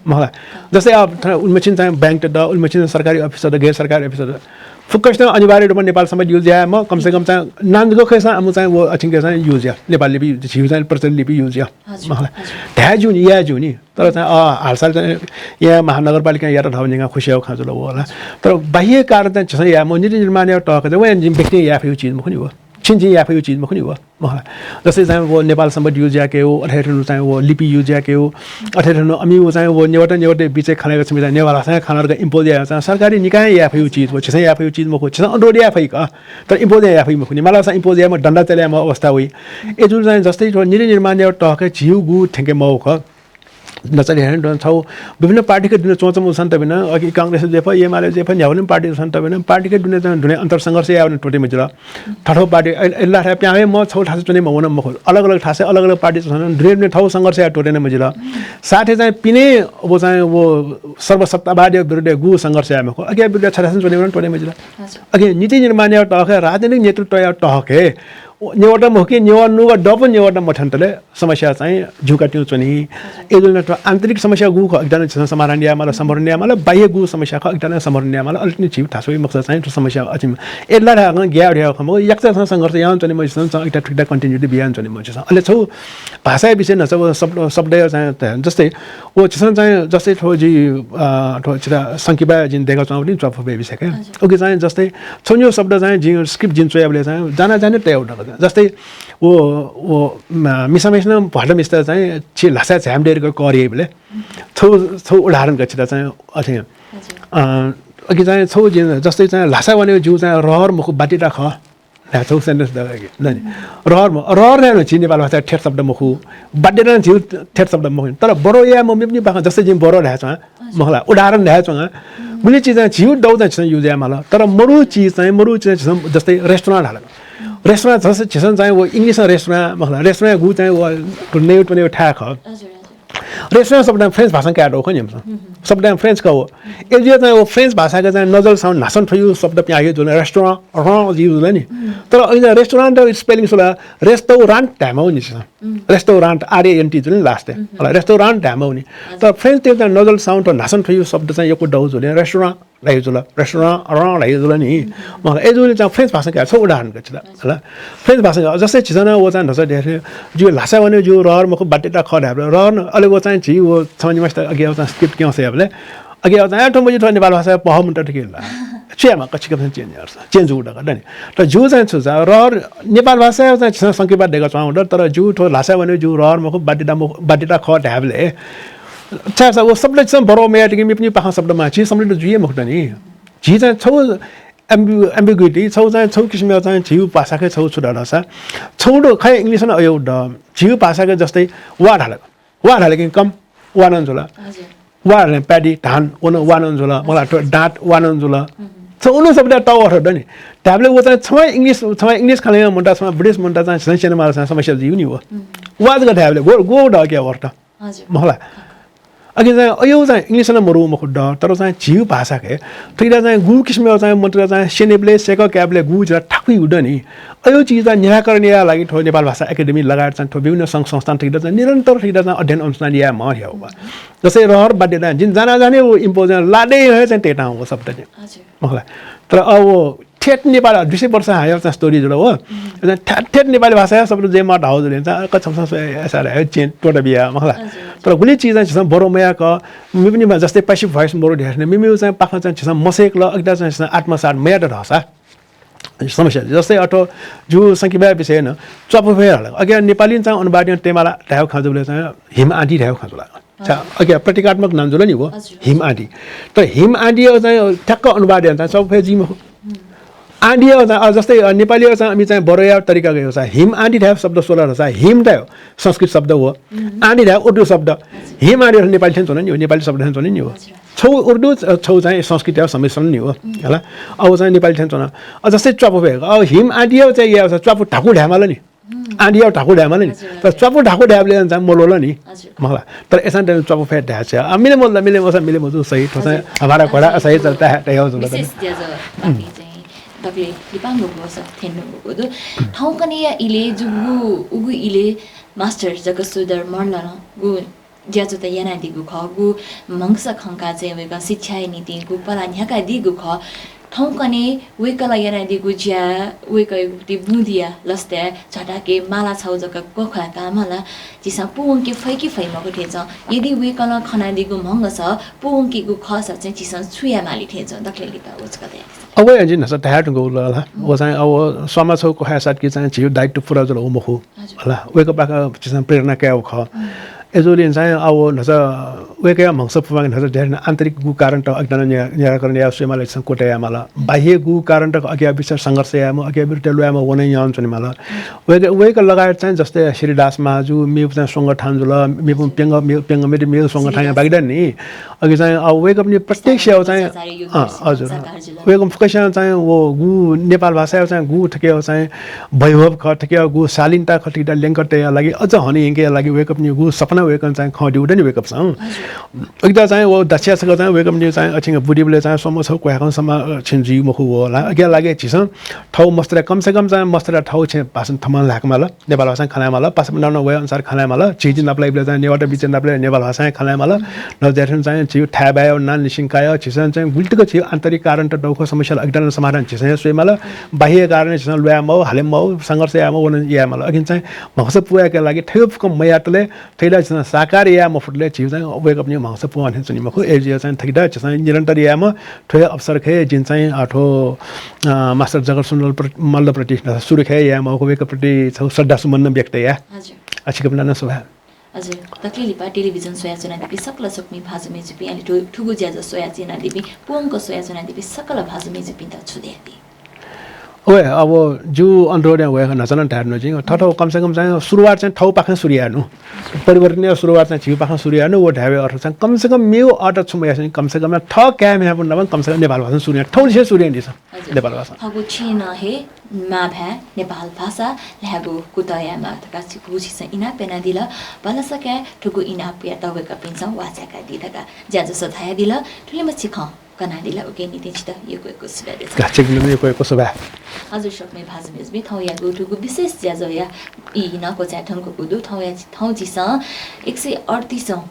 मखु ला। जस्तै अब थन उलिमछि चाहिँ bank त द, उलिमछि सरकारी office त द, गैर सरकारी office त द। फुक्कसिनं अनिवार्य रूपमा नेपाल संवत् use यायेमाः, कम से कम चाहिँ नां जक खःसां आम चाहिँ व अथिंके चाहिँ use या। नेपाल लिपि, झीगु चाहिँ प्रचलित लिपि use या। हजुर, मखु ला। हजुर। धाये ज्यू नि, याये ज्यू नि। तर चाहिँ, अ, हालसाल चाहिँ यहाँ महानगरपालिकां यात धाःगु न्यंकाः खुसी याःगु खँ जुल व ला। तर बाह्य कारण चाहिँ झीसं याये मज्यू, नीति निर्माण यायेगु तहखय् चाहिँ वया जिं व्यक्तिं याये फइगु चिज मखु नि व। छिं जिं याये फइगु चिज मखु नि व। मखु ला। जस्तै चाहिँ व नेपाल संवत् use याकेगु, अथे हे नं चाहिँ व लिपि use याकेगु, अथे हे नं अमिगु चाहिँ व नेवाःत नेवाःतय् बिचय् खँ ल्हायेगु, छिमि चाहिँ नेपाल भाषां खँ ल्हायेगु impose यायेगु चाहिँ सरकारं निकायं याये फइगु चिज व, झीसं याये फइगु चिज मखु, झीसं अनुरोध याये फइ का। तर impose याये फइ मखु नि, मालासा impose यायेमाः, डन्डा चले यायेमाः अवस्था वइ। अय्‌जूगुलिं चाहिँ जस्तै थ्व नीति निर्माण यायेगु तहखय् झीगु गु थ्यंके मवः खः। नचले हेर्नु छौ विभिन्न पार्टीके दुने च्वंच्वंम्ह सन तबिन, अघि कांग्रेस जेफ, एमाले जेफ, न्ह्याबलें पार्टी सन तबिन, पार्टीके दुने चाहिँ दुने अन्तर्संघर्ष यावन त्वःते मजिल। थथौ पार्टी अ-, अल्ला थाय् प्यां हे म छौ थासय् च्वने मवन मखु। अलग अलग थासय् अलग अलग पार्टी सन दुने दुने थौ संघर्ष याये त्वःते मजिल। साथै चाहिँ पिने व चाहिँ व सर्वसत्तावादया विरुद्ध गु संघर्ष याये मखु। अकिया विरुद्ध छथासय् च्वने वन त्वःते मजिल। हजुर। अकिं नीति निर्माण यायेगु तहखय्, राजनीतिक नेतृत्व यायेगु तहखय् नेवाःत मखु कि नेवाः नुगः दःपं नेवाःत मथ्यंतले समस्या चाहिँ झिंकात्यं च्वनी। अय्‌जूगुलिं थ्व आन्तरिक समस्या गु खः, अकिता नं झीसं समाधान यायेमाल, सम्बोधन यायेमाल, बाह्य गु समस्या खः, अकिता नं सम्बोधन यायेमाल, अले नं झी थासय् मखुसा चाहिँ थ्व समस्या अझ हे। अय्‌लाः धाःगु ग्याः अथे खः, याकचा थ्व संघर्ष याना च्वने मजिल, अकिता थुकिता continue याना च्वने मजिल। अले छौ भाषाया विषय नं छौ शब्द, शब्दया चाहिँ जस्तै व झीसं चाहिँ जस्तै थ्व जि, अ, थ्व छिता संकिपा जिं दय्‌का च्वनागु नि च्वापु बे विषय का। हजुर। उकी चाहिँ जस्तै छौ न्यू शब्द चाहिँ जिं script जिं च्वयाबलय् चाहिँ जाना जाने तयाउ दक। जस्तै व, व, म-, मिसामैसिनं भ्वादँ मिस्ता चाहिँ छि ल्हासाय् झायेमा दय्‌क कर याइबलय् छौ, छौ उदाहरण का छिता चाहिँ अथे अ, अघि चाहिँ छौ जिं जस्तै चाहिँ ल्हासा वने ज्यू चाहिँ रहर मखु, बाध्यता खः। ल्हासा छौ sentence दगा कि, दनि। रहर म-, रहर धायेन झी नेपाल भाषाय् ठेट शब्द मखु। बाध्यता झीगु ठेट शब्द मखु। तर बरो याये म मेपिनि पाखं जस्तै जिं बरो धाये च्वं, मखु ला, उदाहरण धाये च्वं। गुलि चिज चाहिँ झीगु दौ चाहिँ झीसं use याये माल। तर मरु चिज चाहिँ, मरु चिज चाहिँ झीसं जस्तै restaurant धाल। Restaurant जस्तै झीसं चाहिँ व English-ं restaurant, मखु ला, restaurant गु चाहिँ व नयु त्वनेगु थाय् खः। Restaurant शब्द French भाषां काये दौ खः नि, शब्द French खः व। अय्‌जूगुलिं चाहिँ व French भाषाके चाहिँ nasal sound न्हासं थ्वयु शब्द पिहां हे जुल, restaurant, र जी जुल नि। तर अय्‌जूगुलिं restaurant spelling सुला, restaurant धायेमाः नि। Restaurant, R A N T जुल नि last-य्। हला, restaurant धायेमाः नि। तर French-य् चाहिँ nasal sound न्हासं थ्वयु शब्द चाहिँ यक्व दौ जुल, restaurant धाइ जुल, restaurant, र धाइ जुल नि। मखु ला, अय्‌जूगुलिं चाहिँ French भाषां काये, छौ उदाहरण का छित, हला। French भाषां काये, जस्तै झीसं व चाहिँ न्हाचः धयाथें, ज्यू ल्हासा वने ज्यू रहर मखु, बाध्यता खः धायेबलय्, रहर अले व चाहिँ झी व छम्ह निम्हसित अघि व चाहिँ script क्यंसे याबलय्, अघि व चाहिँ, ए, थ्व मजिं, थ्व नेपाल भाषाय् पहः मन्त थुकी ला। छु यायेमाः, कछि कथं change यार्स, change जू धकाः दनि। तर ज्यू चाहिँ छु चाहिँ, रहर नेपाल भाषाय् चाहिँ झीसं संकिपा दय्‌का च्वंगु दु, तर ज्यू थ्व ल्हासा वने ज्यू रहर मखु, बाध्यता मखु, बाध्यता खः धायेबलय्, छाय्‌सा व शब्द झीसं बरो मयातुकी मेपिनि पाखं शब्द माः, झी समृद्ध जुइ हे मखुत नि। झी चाहिँ छौ ambi-, ambiguity, छौ चाहिँ छौ किसिमया चाहिँ झीगु भाषाके छौ छु धाःसा, छौ दु खः English-नं अय्‌जूगु दु। झीगु भाषाके जस्तै वा धाल, वा धाल कि कम, वा नं जुल। वा धाल प्याडी, धान, व नं वा नं जुल, मखु ला, थ्व दाँत, वा नं जुल। छौ नं शब्द तःगु अर्थ दनि। धायेबलय् व चाहिँ छम्ह English, छम्ह English खँ ल्हाइम्ह मनूत, छम्ह British मनूत चाहिँ झीसं स्यनेमाःसा समस्या जुइ नि व। वा जक धायेबलय् गु, गु दु कि अर्थ? मखु ला। अकिं चाहिँ अय्‌जूगु चाहिँ English-नं मरु मखु दु, तर चाहिँ झीगु भाषाके थुकिता चाहिँ गु किसिमया चाहिँ मनूतय्‌त चाहिँ स्यनेबलय्, सय्‌के कायेबलय् गु झीत थाकुइ दु नि। अय्‌जूगु चिजया निराकरण यायेया लागि थ्व नेपाल भाषा एकेडेमी लगायत चाहिँ थ्व विभिन्न संघ संस्थान थुकिता चाहिँ निरन्तर थुकिता चाहिँ अध्ययन अनुसन्धान यायेमाः हे खः। जस्तै रहर बाध्यता जिं जानाजानी व impose याना लादे हे चाहिँ तयेतां व शब्द नि। मखु ला। तर अब व ठेट नेपाल दुई सय वर्ष हाया चाहिँ story जुल व। ठे-, ठेट नेपाली भाषाया शब्द जुइमाः धाःगु जुल चाहिँ, अ, कछाम्ह स्वयाः चाहिँ change त्वःता बिया, मखु ला। तर गुलि चिज चाहिँ झीसं बरो मयाक, मेपिनि जस्तै passive voice मरु धयाथें, मेमेगु चाहिँ पाखं चाहिँ झीसं मसय्‌कल, अकिता चाहिँ झीसं आत्मसात मयात धाःसा समस्या। जस्तै अथवा ज्यू संकिपाया विषय नं, च्वापु फय् धाल। अकिं नेपालीं चाहिँ अनुवाद याना तयेमाल धायेगु खँ जूबलय् चाहिँ हिम आँधी धायेगु खँ जुल। अच्छा, अकिं प्रतीकात्मक नाम जुल नि व, हिम आँधी। तर हिम आँधी चाहिँ ठ्याक्क अनुवाद याना चाहिँ च्वापु फय् जुइ मखु। आँधी चाहिँ, अ, जस्तै, अ, नेपालीया चाहिँ, अमि चाहिँ बरो यायेगु तरिका गय् चाहिँ, हिम आँधी धायेगु शब्द स्वल धाःसा, हिम धायेगु संस्कृत शब्द व, आँधी धायेगु उर्दू शब्द, हिम आँधी नेपाली थें च्वन नि व, नेपाली शब्द थें च्वन नि व। छौ उर्दू, अ, छौ चाहिँ संस्कृतया सम्मिश्रण नि व, हला। अब चाहिँ नेपाली थें च्वन। अ, जस्तै च्वापु फय्, अब हिम आँधी चाहिँ यायेगु चाहिँ च्वापु धाकु धायेमाल नि। आँधी यायेगु धाकु धायेमाल नि। तर च्वापु धाकु धायेबलय् चाहिँ मल्वल नि। मखु ला। तर अय्‌सां चाहिँ च्वापु फय् धायेगु चाहिँ, अ, मिले मल्वल, मिले मल्वल, मिले मजू सही, थ्व चाहिँ हमारा घोडा असही चलता है, धायेगु जुल। विशेष ज्याझ्वः पापी चाहिँ दकले लिपांगु ग्वसाः थ्यंगु दु। थौंकन्हय्‌या इलय् जूगु, उगु इलय् मास्टर जगतसुन्दर मल्लनं गु ज्याझ्वःत यानादीगु खः, गु म्हगस खंकाः चाहिँ वय्‌कलं शिक्षाया निंतिं गु पला न्ह्याकादीगु खः। थौंकन्हय् वय्‌कलं यानादीगु ज्या, वय्‌कःयागु बुँदिया लसताय् झटाके माला छौ जक क्वखाय्‌काः मला झीसं पूवंके फइ कि फइ मखु थें च्वं। यदि वय्‌कलं खनादीगु म्हगस पूवंकेगु खःसा चाहिँ झीसं छु यायेमाली थें च्वं? दकले लिपा व छकः धयादिसँ। अब जिं न्हाचः धयाधुंकूगु ला, व चाहिँ अब स्वांमा छौ क्वखाय्‌सात कि चाहिँ झीगु दायित्व पूरा जुल व मखु। हला, वय्‌कःपाखें झीसं प्रेरणा कायेगु खः। अय्‌जूगुलिं चाहिँ अब न्हाचः वय्‌कःया म्हगस पूवंकेगु न्हाचः धयाथें आन्तरिक गु कारणत अकिं नं निरा-, निराकरण यायेगु स्वयेमाल, झीसं क्वतः यायेमाल। बाह्य गु कारणत अकिया विरुद्धय् संघर्ष यायेमाः, अकिया विरुद्धय् ल्वायेमाः, व नं यानाच्वनेमाल। वय्‌कः, वय्‌कः लगायत चाहिँ जस्तै श्रीदास महाजु, मेगु चाहिँ संघ थान जुल, मेगु प्यंगः, मेगु प्यंगः मेगु, मेगु संघ थान बाकि दनि। अकिं चाहिँ अब वय्‌कःपिनि प्रत्येक चाहिँ, अँ, हजुर। वय्‌कः फुक्कसियां चाहिँ व गु नेपाल भाषाया चाहिँ गु थुकिया चाहिँ वैभव खः, थुकिया गु शालीनता खः, थुकित ल्यंके तयेया लागि, अझ हने यंकेया लागि वय्‌कःपिनि गु सपना वय्‌कलं चाहिँ खंदीगु दनि वय्‌कःपिसं। अकिं चाहिँ व दच्छिया छकः चाहिँ वय्‌कःपिनि चाहिँ अथें बुदिबलय् चाहिँ स्वांमा छौ क्वखाय्‌कं समाधान जुइ मखु व ला। अकिया लागि झीसं थौ मस्तय्‌त कम से कम चाहिँ मस्तय्‌त थौ छेँ भाषां थम्हं ल्हायेमाल। नेपाल भाषां खँ ल्हायेमाल, पासापिं नाप नं वया अनुसार खँ ल्हायेमाल, झी झी नापलाइबलय् चाहिँ नेवाःत बिचय् नापलाइबलय् नेपाल भाषां खँ ल्हायेमाल, नजाःथें चाहिँ झीगु थाय् बाय्‌या नां निसिं काय्, झीसं चाहिँ गुलि तक झीगु आन्तरिक कारणत दौ खः समस्यात अकिं नं समाधान झीसं हे स्वयेमाल, बाह्य कारणं झीसं ल्वायेमाः, हालेमाः, संघर्ष यायेमाः, व नं यायेमाल। अकिं चाहिँ म्हगस पूवंकेया लागि थ्व फुक्कं मयातले, थुकित झीसं साकार याये मफुतले झीगु चाहिँ वय्‌कःपिनि म्हगस पूवं थें च्वनी मखु। अय्‌जूगुलिं चाहिँ थुकित झीसं निरन्तर यायेमाः, थ्व हे अवसर खः, जिं चाहिँ, अ, थ्व, अ, मास्टर जगतसुन्दर प्र-, मल्लप्रति सुरु खः यायेमाःगु वय्‌कःप्रति छगू श्रद्धा सुमन व्यक्त याये। हजुर। अ, छिकपिन्त नं सुभाय्। हजुर, दकले लिपा टेलिभिजन स्वयाच्वनादीपिं सकल स्वकुमि भाजु मय्जुपिं, अले थु-, थुगु ज्याझ्वः स्वयाच्वनादीपिं, प्वंक स्वयाच्वनादीपिं सकल भाजु मय्जुपिन्त छु धयादी? ओए, अब जिगु अनुरोध याना वय्कः न्हाचः नं धाये धुन जिं, थःथः कम से कम चाहिँ सुरुवात चाहिँ थःपाखें सुरु याये नु। परिवर्तनया सुरुवात चाहिँ झीपाखें सुरु याये नु, व धायेगु अर्थ चाहिँ कम से कम मेगु अर्डर छुं मयासें कम से कम थः काय् म्ह्याय्‌पिं नाप कम से कम नेपाल भाषां सुरु याये, थौंनिसें सुरु याये नि सं। हजुर। नेपाल भाषां। थःगु छेँनं हे मांभाय् नेपाल भाषा ल्हायेगु कुतः यायेमाः धकाः छिगु छिसं इनाप यानादिल। भलसा काये थुगु इनापयात वय्कःपिन्सं वाः चाय्‌कादी धकाः ज्याझ्वलय् धयादिल। थुलिमछि खँ कनादिल, उकिया निंतिं छितः यक्व यक्व सुभाय् देछाना। छिकपिन्त नं यक्व यक्व सुभाय्। हजुर, स्वकुमि भाजु मय्जुपिं, थौंयागु थुगु विशेष ज्याझ्वःया ई नं क्वचाये धुंकूगु दु। थौंया, थौं झीसं एक सय अड्तीसौं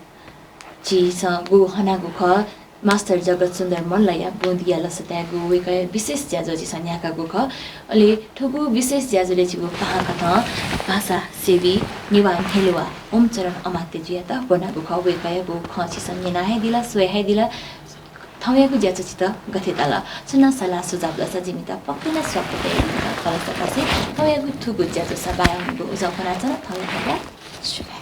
झीसं गु हनागु खः, मास्टर जगत सुन्दर मल्लया बुँदिया लसताय् गु वय्कःया विशेष ज्याझ्वः झीसं न्ह्याकागु खः। अले थुगु विशेष ज्याझ्वलय् झीगु पाहां कथं भाषा सेवी नेवाः न्ह्यलुवा ओम चरण अमात्य जुयात ब्वनागु खः। वय्कःयागु खँ झीसं न्यना हे दिल, स्वये हे दिल। थौंयागु ज्याझ्वः छितः गथे ताल? छुं नं सल्लाह सुझाव दःसा जिमित पक्कै नं स्वापू तयादिल। खलसा कासे थौंयागु थुगु ज्याझ्वःसा बायावनेगु उजं कनाच्वना। थौंया खःसा सुभाय्।